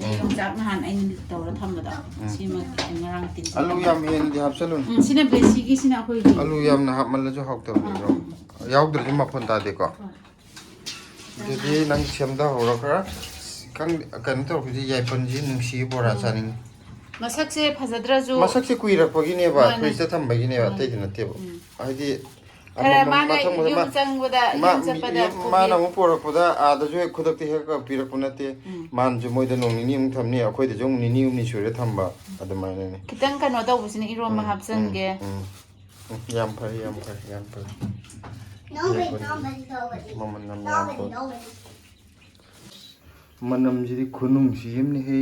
ꯑꯗꯩ ꯌꯣꯡꯆꯥꯛ ꯅꯍꯥꯟ ꯑꯩꯅ ꯇꯧꯔ ꯊꯝꯕꯗꯣ꯫ ꯁꯤꯃ ꯈꯤꯇꯪ ꯉꯔꯥꯡ ꯇꯤꯡ ꯑꯂꯨ ꯌꯥꯝ ꯍꯦꯟꯅꯗꯤ ꯍꯥꯞꯆꯜꯂꯨꯅꯨ꯫ ꯎꯝ, ꯁꯤꯅ ꯕꯦꯁꯤꯒꯤꯁꯤꯅ ꯑꯩꯈꯣꯏꯒꯤ꯫ ꯑꯂꯨ ꯌꯥꯝꯅ ꯍꯥꯞꯃꯜꯂꯁꯨ ꯍꯥꯎꯇꯕꯅꯤꯗꯣ꯫ ꯌꯥꯎꯗ꯭ꯔꯗꯤ ꯃꯐꯣꯟ ꯇꯥꯗꯦꯀꯣ꯫ ꯑꯗꯨꯗꯤ ꯅꯪ ꯁꯦꯝꯗꯍꯧꯔꯣ ꯈꯔ꯫ ꯈꯪꯗꯦ, ꯀꯩꯅꯣ ꯇꯧꯔꯛꯄꯁꯤ ꯌꯥꯏꯄꯟꯁꯤ ꯅꯨꯡꯁꯤꯌꯦ, ꯕꯣꯔꯥ ꯆꯥꯅꯤꯡꯉꯤ꯫ ꯃꯁꯛꯁꯦ ꯐꯖꯗ꯭ꯔꯁꯨ꯫ ꯃꯁꯛꯁꯦ ꯀꯨꯏꯔꯛꯄꯒꯤꯅꯦꯕ, ꯃꯥꯅꯦ꯫ ꯐ꯭ꯔꯤꯖꯇ ꯊꯝꯕꯒꯤꯅꯦꯕ, ꯃꯥꯅꯦ꯫ ꯑꯇꯩꯗꯤ ꯅꯠꯇꯦꯕ꯫ ꯎꯝ꯫ ꯍꯥꯏꯗꯤ ꯈꯔ ꯑꯃꯃꯝ ꯃꯥꯅ ꯃꯊꯪ ꯃꯊꯪ ꯌꯨꯝ ꯃꯥ- ꯆꯪꯕꯗ ꯃꯥ- ꯌꯨꯝ ꯆꯠꯄꯗ ꯌꯨꯝ- ꯃꯥꯅ ꯑꯃꯨꯛ ꯄꯣꯔꯛꯄꯗ ꯑꯥꯗꯁꯨ ꯍꯦꯛ ꯈꯨꯗꯛꯇ ꯍꯦꯛ ꯄꯤꯔꯛꯄ ꯅꯠꯇꯦ꯫ ꯎꯝ꯫ ꯃꯥꯅꯁꯨ ꯃꯣꯏꯗ ꯅꯣꯡ ꯅꯤꯅꯤ ꯑꯃꯨꯛ ꯊꯝꯅꯤ, ꯑꯩꯈꯣꯏꯗꯁꯨ ꯑꯃꯨꯛ ꯅꯤꯅꯤ ꯍꯨꯝꯅꯤ ꯁꯨꯔꯦ ꯊꯝꯕ, ꯑꯗꯨꯃꯥꯏꯅꯅꯦ꯫ ꯈꯤꯇꯪ ꯀꯩꯅꯣ ꯇꯧꯕꯁꯤꯅ ꯏꯔꯣꯝꯕ ꯎꯝ, ꯍꯥꯞꯆꯟꯒꯦ꯫ ꯎꯝ, ꯎꯝ꯫ ꯎꯝ, ꯌꯥꯝ ꯐꯔꯦ, ꯌꯥꯝ ꯐꯔꯦ, ꯌꯥꯝ ꯐꯔꯦ꯫ Nobody, nobody, nobody. ꯃꯃꯜ ꯌꯥꯝ Nobody, ꯌꯥꯝꯕ꯫ nobody. ꯃꯅꯝꯁꯤꯗꯤ ꯈꯨꯅꯨꯡꯁꯤ ꯑꯃꯅꯤꯍꯦ꯫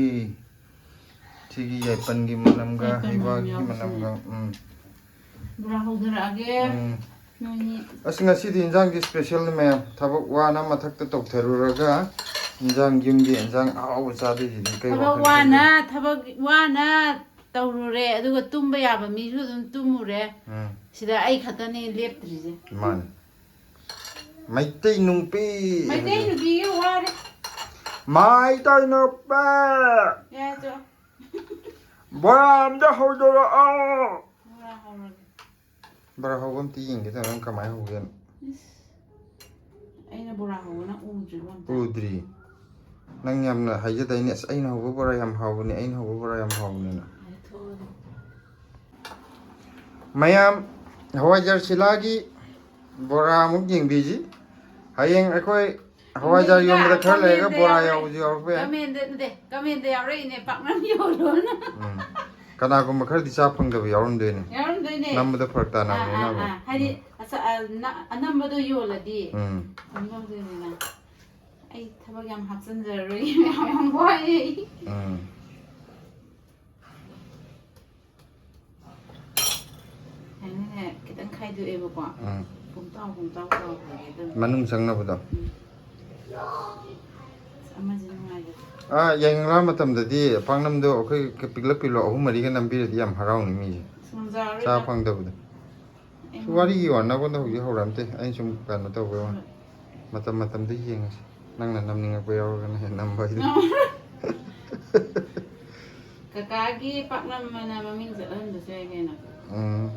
ꯁꯤꯒꯤ ꯌꯥꯏꯄꯟꯒꯤ ꯃꯅꯝꯒ ꯌꯥꯏꯄꯟ ꯃꯅꯝ ꯍꯩꯕꯥꯛꯀꯤ ꯌꯥꯎꯕꯁꯤꯅꯦ꯫ ꯃꯅꯝꯒ꯫ ꯎꯝ꯫ ꯕꯣꯔꯥ ꯍꯧꯗꯔꯛꯑꯒꯦ꯫ ꯎꯝ꯫ ꯅꯣꯏꯅꯤ꯫ ꯑꯁ, ꯉꯁꯤꯗꯤ ꯏꯟꯖꯥꯡꯗꯤ ꯏꯁꯄꯦꯁꯦꯜꯅꯤ ꯃꯌꯥꯝ꯫ ꯊꯕꯛ ꯋꯥꯅ ꯃꯊꯛꯇ ꯇꯧꯊꯔꯨꯔꯒ ꯏꯟꯖꯥꯡ, ꯌꯨꯝꯒꯤ ꯏꯟꯖꯥꯡ ꯑꯍꯥꯎꯕ ꯆꯥꯗꯣꯏꯁꯤꯗꯤ ꯀꯩ ꯊꯕꯛ ꯋꯥꯈꯜ ꯋꯥꯅ ꯈꯟꯗꯣꯏꯅꯣ? ꯊꯕꯛ ꯋꯥꯅ ꯇꯧꯔꯨꯔꯦ, ꯑꯗꯨꯒ ꯇꯨꯝꯕ ꯌꯥꯕ ꯃꯤꯁꯨ ꯑꯗꯨꯝ ꯇꯨꯝꯃꯨꯔꯦ꯫ ꯎꯝ꯫ ꯁꯤꯗ ꯑꯩ ꯈꯛꯇꯅꯦ ꯂꯦꯞꯇ꯭ꯔꯤꯁꯦ꯫ ꯃꯥꯅꯤ꯫ ꯃꯩꯇꯩ ꯅꯨꯄꯤ ꯃꯩꯇꯩ ꯍꯥꯏꯗꯣ꯫ ꯅꯨꯄꯤꯒꯤ ꯋꯥꯔꯦ꯫ ꯃꯩꯇꯩ ꯅꯨꯄꯤ꯫ ꯌꯥꯗ꯭ꯔꯣ? ꯕꯣꯔꯥ ꯑꯝꯇ ꯍꯧꯗꯣꯔꯛꯑꯣ꯫ ꯕꯣꯔꯥ ꯍꯧꯔꯒꯦ꯫ ꯕꯣꯔꯥ ꯍꯧꯕ ꯑꯝꯇ ꯌꯦꯡꯒꯦ ꯇꯧꯔ, ꯅꯪ ꯀꯃꯥꯏꯅ ꯍꯧꯒꯦꯅ꯫ ꯏꯁ, ꯑꯩꯅ ꯕꯣꯔꯥ ꯍꯧꯕꯅ ꯎꯗ꯭ꯔꯤꯕ ꯑꯝꯇ꯫ ꯎꯗ꯭ꯔꯤ꯫ ꯅꯪ ꯌꯥꯝꯅ ꯍꯥꯏꯖꯗꯥꯏꯅꯦ, "ꯑꯁ, ꯑꯩꯅ ꯍꯧꯕ ꯕꯣꯔꯥ ꯌꯥꯝ ꯍꯥꯎꯕꯅꯦ, ꯑꯩꯅ ꯍꯧꯕ ꯕꯣꯔꯥ ꯌꯥꯝ ꯍꯥꯎꯕꯅꯦꯅ"꯫ ꯍꯥꯏꯊꯣꯛꯑꯒꯦ꯫ ꯃꯌꯥꯝ, ꯍꯋꯥꯏꯖꯥꯔ ꯁꯤꯂꯥꯒꯤ ꯕꯣꯔꯥ ꯑꯃꯨꯛ ꯌꯦꯡꯕꯤꯁꯤ꯫ ꯍꯌꯦꯡ ꯑꯩꯈꯣꯏ ꯍꯋꯥꯏꯖꯥꯔ ꯌꯣꯟꯕꯗ ꯈꯔ ꯂꯩꯔꯒ ꯕꯣꯔꯥ ꯌꯥꯎꯕꯁꯨ ꯌꯥꯎꯔꯛꯄ ꯌꯥꯏ꯫ ꯀꯃꯦꯟꯗ ꯅꯠꯇꯦ, ꯀꯃꯦꯟꯗ ꯌꯥꯎꯔꯛꯏꯅꯦ, ꯄꯥꯛꯅꯝ ꯌꯣꯜꯂꯣꯅ꯫ ꯎꯝ꯫ ꯀꯅꯥꯒꯨꯝꯕ ꯈꯔꯗꯤ ꯆꯥ ꯐꯪꯗꯕ ꯌꯥꯎꯔꯝꯗꯣꯏꯅꯦ꯫ ꯌꯥꯎꯔꯝꯗꯣꯏꯅꯦ꯫ ꯅꯝꯕꯗ ꯐꯔꯛ ꯑꯥ, ꯑꯥ, ꯇꯥꯅꯕꯅꯤꯅꯕ꯫ ꯑꯥ꯫ ꯍꯥꯏꯗꯤ, ꯑꯁ, ꯑ, ꯑꯅꯝꯕꯗꯣ ꯌꯣꯜꯂꯗꯤ ꯎꯝ꯫ ꯀꯩꯅꯣ ꯇꯧꯗꯣꯏꯅꯤꯅ꯫ ꯑꯩ ꯊꯕꯛ ꯌꯥꯝ ꯍꯥꯞꯆꯤꯟꯖꯔꯔꯣꯏ꯫ ꯃꯌꯥꯝ ꯌꯥꯝ ꯋꯥꯏꯌꯦ ꯑꯩ꯫ ꯎꯝ꯫ ꯌꯥꯅꯤꯅꯦ, ꯈꯤꯇꯪ ꯈꯥꯏꯗꯣꯛꯑꯦꯕꯀꯣ꯫ ꯎꯝ꯫ ꯄꯨꯡꯇꯥꯎ ꯄꯨꯡꯇꯥꯎ ꯇꯧꯈ꯭ꯔꯒꯦ ꯑꯗꯨꯝ꯫ ꯃꯅꯨꯡ ꯆꯪꯅꯕꯗꯣ꯫ ꯎꯝ꯫ ꯑꯁ, ꯑꯃꯁꯦ ꯅꯨꯡꯉꯥꯏꯕ꯫ ꯑꯥ, ꯌꯥꯏꯉꯪꯂꯥ ꯃꯇꯝꯗꯗꯤ ꯄꯥꯛꯅꯝꯗꯣ ꯑꯩꯈꯣꯏ ꯄꯤꯛꯂꯞ ꯄꯤꯛꯂꯞ ꯑꯍꯨꯝ ꯃꯔꯤꯒ ꯅꯝꯕꯤꯔꯗꯤ ꯌꯥꯝ ꯍꯔꯥꯎꯅꯤ ꯃꯤꯁꯦ꯫ ꯑꯁ, ꯉꯝꯖꯔꯔꯣꯏꯗ꯫ ꯆꯥ ꯐꯪꯗꯕꯗꯣ꯫ ꯑꯩ ꯋꯥꯔꯤꯒꯤ ꯋꯥ, ꯅꯉꯣꯟꯗ ꯍꯧꯖꯤꯛ ꯍꯧꯔꯛꯑꯝꯗꯦ꯫ ꯑꯩꯅ ꯁꯨꯝ ꯀꯩꯅꯣ ꯇꯧꯕꯩ ꯋꯥꯅꯤ꯫ ꯍꯣꯏ꯫ ꯃꯇꯝ ꯃꯇꯝꯗ ꯌꯦꯡꯉꯁꯤ꯫ ꯅꯪꯅ ꯅꯝꯅꯤꯡꯉꯛꯄ ꯌꯥꯎꯔꯒꯅ ꯍꯦꯛ ꯅꯝꯕ ꯍꯥꯏꯗꯨꯅꯤ꯫ ꯀꯀꯥꯒꯤ ꯄꯥꯛꯅꯝ ꯑꯅ ꯃꯃꯤꯡ ꯆꯠꯍꯟꯕꯁꯨ ꯌꯥꯏ ꯀꯩꯅꯣ꯫ ꯎꯝ꯫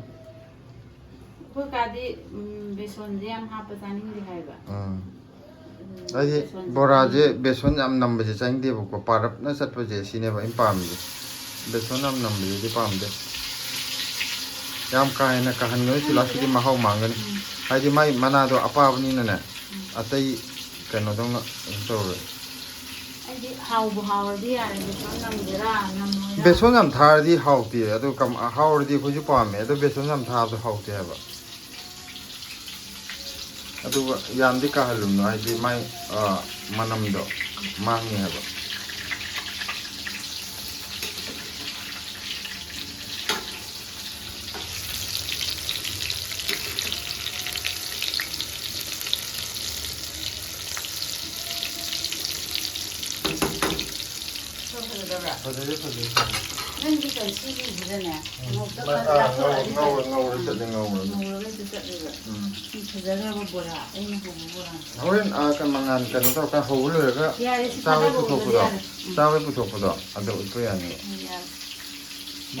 ꯑꯩꯈꯣꯏ ꯀꯥꯗꯤ, ꯎꯝ, ꯕꯦꯁꯣꯟꯁꯦ ꯌꯥꯝ ꯍꯥꯞꯄ ꯆꯥꯅꯤꯡꯗꯦ ꯍꯥꯏꯕ꯫ ꯎꯝ꯫ ꯎꯝ, ꯑꯩꯗꯤ ꯕꯦꯁꯣꯟꯁꯦ ꯕꯣꯔꯥꯁꯦ ꯆꯥꯅꯤꯡꯗꯦ꯫ ꯕꯦꯁꯣꯟ ꯌꯥꯝ ꯅꯝꯕꯁꯦ ꯆꯥꯅꯤꯡꯗꯦꯕꯀꯣ, ꯄꯥꯔꯞꯅ ꯆꯠꯄꯁꯦ ꯁꯤꯅꯦꯕ ꯑꯩꯅ ꯄꯥꯝꯃꯤꯁꯦ꯫ ꯕꯦꯁꯣꯟ ꯌꯥꯝ ꯅꯝꯕꯁꯤꯗꯤ ꯄꯥꯝꯗꯦ꯫ ꯌꯥꯝ ꯀꯥ ꯍꯦꯟꯅ ꯀꯥꯍꯟꯒꯅꯨ, ꯁꯤꯂꯥꯛꯁꯤꯗꯤ ꯃꯍꯥꯎ ꯃꯥꯡꯒꯅꯤ꯫ ꯎꯝ꯫ ꯍꯥꯏꯗꯤ ꯃꯥꯏ ꯃꯅꯥꯗꯣ ꯑꯄꯥꯕꯅꯤꯅꯅꯦ, ꯎꯝ꯫ ꯑꯇꯩ ꯀꯩꯅꯣꯗꯧꯅ ꯀꯩꯅꯣ ꯇꯧꯔꯣꯏ꯫ ꯑꯩꯗꯤ ꯍꯥꯎꯕꯨ ꯍꯥꯎꯔꯗꯤ ꯌꯥꯔꯦ, ꯕꯦꯁꯣꯟ ꯅꯝꯒꯦꯔꯥ ꯅꯝꯃꯣꯏꯔꯥ꯫ ꯕꯦꯁꯣꯟ ꯌꯥꯝ ꯊꯥꯔꯗꯤ ꯍꯥꯎꯇꯦ, ꯑꯗꯣ ꯀꯝ-, ꯍꯥꯎꯔꯗꯤ ꯑꯩꯈꯣꯏꯁꯨ ꯄꯥꯝꯃꯦ, ꯑꯗꯣ ꯕꯦꯁꯣꯟ ꯌꯥꯝ ꯊꯥꯕꯗꯣ ꯍꯥꯎꯇꯦ ꯍꯥꯏꯕ꯫ ꯑꯗꯨꯒ ꯌꯥꯝꯗꯤ ꯀꯥꯍꯜꯂꯨꯅꯨ, ꯍꯥꯏꯗꯤ ꯃꯥꯏ, ꯑ, ꯃꯅꯝꯗꯣ ꯃꯥꯡꯉꯦ ꯍꯥꯏꯕ꯫ ꯈꯔ ꯐꯖꯗꯕ꯭ꯔꯥ? ꯐꯖꯩꯌꯦ, ꯐꯖꯩꯌꯦ, ꯐꯖꯩꯌꯦ꯫ ꯅꯪꯒꯤ ꯀꯟꯁꯤꯒꯤꯁꯤꯗꯅꯦ, ꯎꯝ꯫ ꯉꯧꯇ ꯃꯥ-, ꯐꯖ ꯑꯥ, ꯉꯧ-, ꯂꯥꯛꯊꯣꯔꯛꯑꯗꯤ ꯉꯧꯔ-, ꯐꯖꯅꯤ꯫ ꯉꯧꯔ ꯆꯠꯂꯦ, ꯉꯧꯔ꯫ ꯉꯧꯔꯒ ꯍꯦꯛꯇ ꯆꯠꯂꯦꯕ꯫ ꯎꯝ꯫ ꯁꯤ ꯐꯖꯈ꯭ꯔꯕ ꯕꯣꯔꯥ, ꯑꯩꯅ ꯍꯧꯕ ꯕꯣꯔꯥ꯫ ꯍꯣꯔꯦꯟ, ꯑꯥ, ꯀ-, ꯃꯉꯥꯟ ꯀꯩꯅꯣ ꯇꯧꯔꯀꯥꯟ ꯍꯧꯕ ꯂꯣꯏꯔꯒ ꯌꯥꯔꯦ, ꯁꯤ ꯆꯥꯕꯩ ꯊꯥꯗꯕ ꯎꯕꯗꯤ ꯄꯨꯊꯣꯛꯄꯗꯣ, ꯌꯥꯔꯦ꯫ ꯎꯝ꯫ ꯆꯥꯕꯩ ꯄꯨꯊꯣꯛꯄꯗꯣ ꯑꯗ ꯎꯠꯄ ꯌꯥꯅꯤꯕ꯫ ꯎꯝ, ꯌꯥꯔꯦ꯫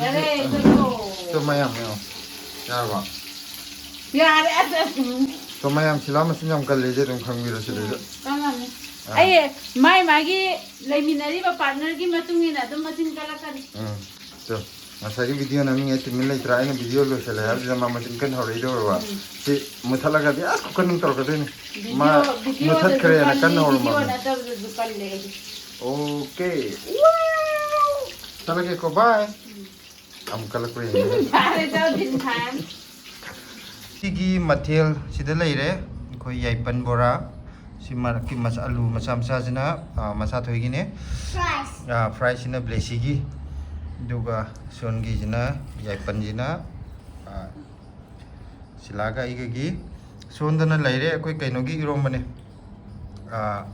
ꯌꯥꯔꯦ, ꯑꯗꯨꯗꯤ ꯆꯠꯂꯣ꯫ ꯇꯨ ꯃꯌꯥꯝ ꯌꯦꯡꯉꯣ꯫ ꯌꯥꯔꯕꯣ? ꯌꯥꯔꯦ, ꯑꯁ, ꯑꯁ, ꯎꯝ꯫ ꯇꯣ ꯃꯌꯥꯝ ꯁꯤꯂꯥ ꯃꯆꯤꯟ ꯌꯥꯝ ꯀꯜꯂꯤꯁꯦ ꯑꯗꯨꯝ ꯈꯪꯕꯤꯔꯣ ꯁꯤꯗꯩꯗ꯫ ꯎꯝ, ꯀꯜꯂꯝꯅꯤ꯫ ꯑꯥ꯫ ꯑꯩ ꯃꯥꯏ ꯃꯥꯒꯤ ꯂꯩꯃꯤꯟꯅꯔꯤꯕ partnerꯒꯤ ꯃꯇꯨꯡ ꯏꯟꯅ ꯑꯗꯨꯝ ꯃꯆꯤꯟ ꯀꯜꯂꯛꯀꯅꯤ꯫ ꯎꯝ, ꯇꯣ, ꯉꯁꯥꯏꯒꯤ video ꯅꯝꯃꯤꯉꯩ ꯇꯨꯃꯤꯟ ꯂꯩꯇ꯭ꯔꯥ? ꯑꯩꯅ video ꯂꯣꯏꯁꯜꯂꯦ ꯍꯥꯏꯕꯁꯤꯗ ꯃꯥ ꯃꯆꯤꯟ ꯀꯟꯅ ꯍꯧꯔꯛꯏꯗꯣ ꯎꯔꯕ? ꯎꯝ꯫ ꯁꯤ ꯃꯨꯊꯠꯂꯒꯗꯤ ꯑꯁ ꯈꯨꯀꯟ ꯑꯃ ꯇꯧꯔꯛꯀꯗꯣꯏꯅꯤ꯫ Video, ꯃꯥ videoꯗꯁꯨ ꯃꯨꯊꯠꯈ꯭ꯔꯦꯅ ꯀꯜꯂꯤ, ꯀꯟꯅ ꯍꯧꯔꯝꯃꯕꯅꯤ꯫ Video ꯅꯠꯇꯕꯗꯁꯨ ꯀꯜꯂꯦ ꯑꯩꯗꯤ꯫ Okay꯫ ꯆꯠꯂꯒꯦꯀꯣ, bye꯫ ꯎꯝ꯫ ꯑꯃꯨꯛ ꯀꯜꯂꯛꯄ꯭ꯔꯥ ꯌꯦꯡꯒꯦ꯫ ꯌꯥꯔꯦ, ꯆꯠꯂꯣ, ꯊꯤꯟ ꯊꯥꯔꯅꯤ꯫ ꯁꯤꯒꯤ ꯃꯊꯦꯜ ꯁꯤꯗ ꯂꯩꯔꯦ꯫ ꯑꯩꯈꯣꯏ ꯌꯥꯏꯄꯟ ꯕꯣꯔꯥ, ꯁꯤ ꯃꯔꯛꯀꯤ ꯃꯆꯥ, ꯑꯂꯨ ꯃꯆꯥ ꯃꯆꯥꯁꯤꯅ, ꯑ, ꯃꯆꯥꯊꯣꯏꯒꯤꯅꯦ꯫ Fries. ꯑ, fryꯁꯤꯅ ꯕ꯭ꯂꯦꯁꯤꯒꯤ, ꯑꯗꯨꯒ ꯁꯣꯟꯒꯤꯁꯤꯅ, ꯌꯥꯏꯄꯟꯁꯤꯅ, ꯑ, ꯁꯤꯂꯥꯒ ꯑꯩꯒꯒꯤ꯫ ꯁꯣꯟꯗꯅ ꯂꯩꯔꯦ ꯑꯩꯈꯣꯏ ꯀꯩꯅꯣꯒꯤ ꯏꯔꯣꯝꯕꯅꯦ꯫ ꯑ,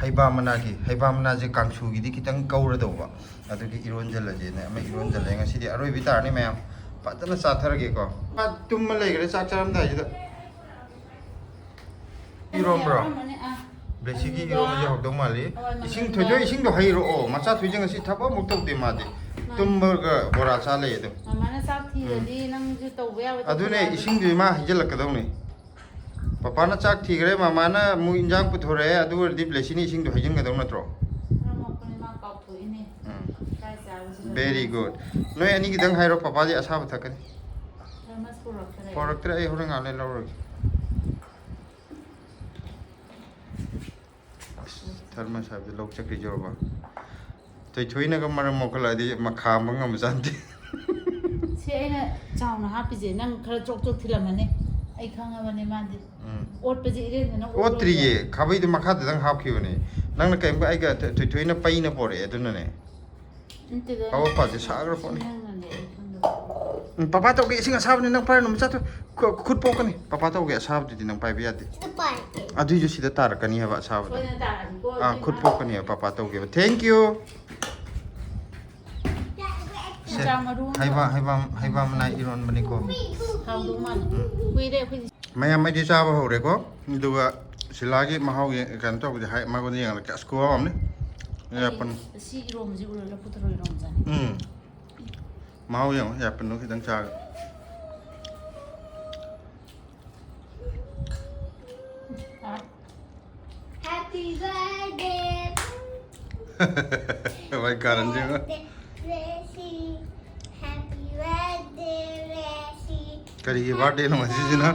ꯍꯩꯕꯥ ꯃꯅꯥꯒꯤ, ꯍꯩꯕꯥ ꯃꯅꯥꯁꯦ ꯀꯥꯡꯁꯨꯒꯤꯗꯤ ꯈꯤꯇꯪ ꯀꯧꯔꯗꯧꯕ, ꯑꯗꯨꯒꯤ ꯏꯔꯣꯟꯖꯜꯂꯁꯦꯅ ꯑꯃ ꯏꯔꯣꯟꯖꯜꯂꯦ꯫ ꯉꯁꯤꯗꯤ ꯑꯔꯣꯏꯕꯤ ꯇꯥꯔꯅꯤ ꯃꯌꯥꯝ꯫ ꯐꯖꯅ ꯆꯥꯊꯔꯒꯦꯀꯣ꯫ ꯃꯥ ꯇꯨꯝꯃ ꯂꯩꯈ꯭ꯔꯦ ꯆꯥꯛ ꯆꯥꯔꯝꯗꯥꯏꯁꯤꯗ꯫ ꯏꯔꯣꯝꯕ꯭ꯔꯣ? ꯌꯥꯎꯔꯝꯃꯅꯤ, ꯑꯥ꯫ ꯕ꯭ꯂꯦꯁꯤꯒꯤ ꯑꯗꯨꯒ ꯏꯔꯣꯝꯕꯁꯦ ꯍꯧꯗꯧ ꯃꯥꯜꯂꯤ꯫ ꯍꯋꯥꯏ ꯏꯁꯤꯡ ꯃꯪꯒꯜꯒ ꯊꯣꯏꯊꯣꯏ, ꯏꯁꯤꯡꯗꯣ ꯍꯩꯔꯛꯑꯣ꯫ ꯃꯆꯥ ꯊꯣꯏꯁꯦ ꯉꯁꯤ ꯊꯕꯛ ꯑꯃꯨꯛ ꯇꯧꯗꯦ ꯃꯥꯗꯤ꯫ ꯃꯥ- ꯇꯨꯝꯕꯒ ꯕꯣꯔꯥ ꯆꯥ ꯂꯩ ꯑꯗꯨꯝ꯫ ꯃꯃꯥꯅ ꯆꯥꯛ ꯊꯤꯔꯗꯤ ꯅꯪꯁꯨ ꯇꯧꯕ ꯌꯥꯕ ꯑꯗꯨꯅꯦ, ꯇꯧꯕ ꯌꯥꯕ꯫ ꯏꯁꯤꯡꯗꯨꯗꯤ ꯃꯥ ꯍꯩꯖꯤꯜꯂꯛꯀꯗꯧꯅꯤ꯫ ꯄꯄꯥꯅ ꯆꯥꯛ ꯊꯤꯈ꯭ꯔꯦ, ꯃꯃꯥꯅ ꯑꯃꯨꯛ ꯏꯟꯖꯥꯡ ꯄꯨꯊꯣꯔꯛꯑꯦ, ꯑꯗꯨ ꯑꯣꯏꯔꯗꯤ ꯕ꯭ꯂꯦꯁꯤꯅ ꯏꯁꯤꯡꯗꯣ ꯍꯩꯖꯤꯟꯒꯗꯧ ꯅꯠꯇ꯭ꯔꯣ? ꯃꯔꯝ ꯃꯣꯛꯄꯅꯤ, ꯃꯥ ꯀꯥꯎꯊꯣꯛꯏꯅꯦ꯫ ꯎꯝ꯫ ꯀꯥꯏ ꯆꯥꯕꯁꯤꯗ Very ꯃꯥ good. ꯅꯣꯏ ꯑꯅꯤꯒꯤꯗꯪ ꯍꯥꯏꯔꯣ, ꯄꯄꯥꯗꯤ ꯑꯁꯥꯕ ꯊꯛꯀꯅꯤ꯫ ꯊꯔꯃꯁ ꯄꯨꯔꯛꯇ꯭ꯔꯦ꯫ ꯄꯣꯔꯛꯇ꯭ꯔꯦ, ꯑꯩ ꯍꯣꯔꯦꯟ ꯉꯥꯛ ꯂꯩꯔ ꯂꯧꯔꯒꯦ꯫ ꯑꯁ, ꯊꯔꯃꯁ ꯍꯥꯏꯕꯗꯤ ꯂꯧ ꯆꯠꯈꯤꯖꯧꯔꯕ? ꯊꯣꯏꯊꯣꯏꯅꯒ ꯃꯔꯝ ꯃꯣꯛꯈꯠꯂꯛꯑꯗꯤ ꯃꯈꯥꯝꯕ ꯉꯝꯕꯖꯥꯠ ꯅꯠꯇꯦ꯫ ꯁꯤ ꯑꯩꯅ ꯆꯥꯎꯅ ꯍꯥꯞꯄꯤꯁꯦ ꯅꯪ ꯈꯔ ꯆꯣꯛ ꯆꯣꯛ ꯊꯤꯜꯂꯝꯃꯅꯤ꯫ ꯑꯩ ꯈꯪꯉꯕꯅꯦ ꯃꯥꯗꯤ꯫ ꯎꯝ꯫ ꯑꯣꯠꯄꯁꯦ ꯏꯔꯦꯟꯖꯅ ꯑꯣꯠꯂꯣꯏꯕ꯫ ꯑꯣꯠꯇ꯭ꯔꯤꯌꯦ, ꯈꯥꯕꯩꯗꯣ ꯃꯈꯥꯗꯗꯪ ꯍꯥꯞꯈꯤꯕꯅꯦ꯫ ꯅꯪꯅ ꯀꯩꯝ, ꯑꯩꯒ ꯊꯣꯏ-, ꯊꯣꯏꯊꯣꯏꯅ ꯄꯩꯅ ꯄꯣꯔꯛꯑꯦ ꯑꯗꯨꯅꯅꯦ꯫ ꯅꯠꯇꯦꯗ, ꯑꯋꯣꯠꯄꯥꯁꯦ ꯁꯥꯈ꯭ꯔ ꯄꯣꯠꯅꯤ꯫ ꯅꯪꯅꯅꯦ ꯑꯩ ꯈꯪꯗꯕ꯫ ꯎꯝ, ꯄꯄꯥ ꯇꯧꯒꯦ, ꯏꯁꯤꯡ ꯑꯁꯥꯕꯅꯤ, ꯅꯪ ꯄꯥꯏꯔꯨꯅꯨ, ꯃꯆꯥ ꯊꯣꯏ꯫ ꯈꯨ-, ꯈꯨꯠ ꯄꯣꯛꯀꯅꯤ꯫ ꯄꯄꯥ ꯇꯧꯒꯦ, ꯑꯁꯥꯕꯗꯨꯗꯤ ꯅꯪ ꯄꯥꯏꯕ ꯌꯥꯗꯦ꯫ ꯁꯤꯗ ꯄꯥꯏꯔꯛꯀꯦ꯫ ꯑꯗꯨꯏꯁꯨ ꯁꯤꯗ ꯇꯥꯔꯛꯀꯅꯤ ꯍꯥꯏꯕ ꯑꯁꯥꯕꯗꯣ꯫ ꯁꯣꯏꯗꯅ ꯇꯥꯔꯛꯑꯅꯤꯀꯣ, ꯑꯥ, ꯑꯗꯨꯏ ꯈꯨꯠ ꯃꯥ- ꯄꯣꯛꯀꯅꯤ ꯍꯥꯏꯕ, ꯄꯄꯥ ꯇꯧꯒꯦꯕ꯫ Thank you. ꯁꯦ, ꯆꯥ ꯃꯔꯨ ꯑꯃ꯫ ꯍꯩꯕꯥ, ꯍꯩꯕꯥ, ꯍꯩꯕꯥ ꯃꯅꯥ ꯏꯔꯣꯟꯕꯅꯤꯀꯣ꯫ ꯍꯥꯎꯗꯧ ꯃꯥꯜꯂꯦ꯫ ꯀꯨꯏꯔꯦ ꯑꯩꯈꯣꯏꯗꯤ꯫ ꯃꯌꯥꯝ ꯑꯩꯗꯤ ꯆꯥꯕ ꯍꯧꯔꯦꯀꯣ꯫ ꯑꯗꯨꯒ ꯁꯤꯂꯥꯒꯤ ꯃꯍꯥꯎ ꯌꯦꯡ-, ꯀꯩꯅꯣ ꯇꯧꯕꯗꯤ ꯍꯥꯏ, ꯃꯉꯣꯟꯗ ꯌꯦꯡꯍꯜꯂꯛꯀꯦ꯫ ꯑꯁ, ꯈꯨꯍꯥꯎ ꯑꯃꯅꯤ꯫ ꯌꯥꯄꯟ꯫ ꯑꯩ ꯁꯤ ꯏꯔꯣꯝꯕꯁꯤ ꯎꯔ ꯂꯐꯨ ꯊꯔꯣ ꯏꯔꯣꯝꯕ ꯆꯥꯅꯤꯡꯉꯤ꯫ ꯎꯝ꯫ ꯃꯍꯥꯎ ꯌꯦꯡꯉꯣ, ꯌꯥꯄꯟꯗꯣ ꯈꯤꯇꯪ ꯆꯥꯔꯒ꯫ ꯑꯥ꯫ Happy birthday. ꯃꯥꯏ ꯀꯥꯔꯟꯁꯦ ꯌꯦꯡꯉꯣ꯫ Blessy. Happy birthday, Blessy. ꯀꯔꯤꯒꯤ birthdayꯅꯣ ꯉꯁꯤꯁꯤꯅ?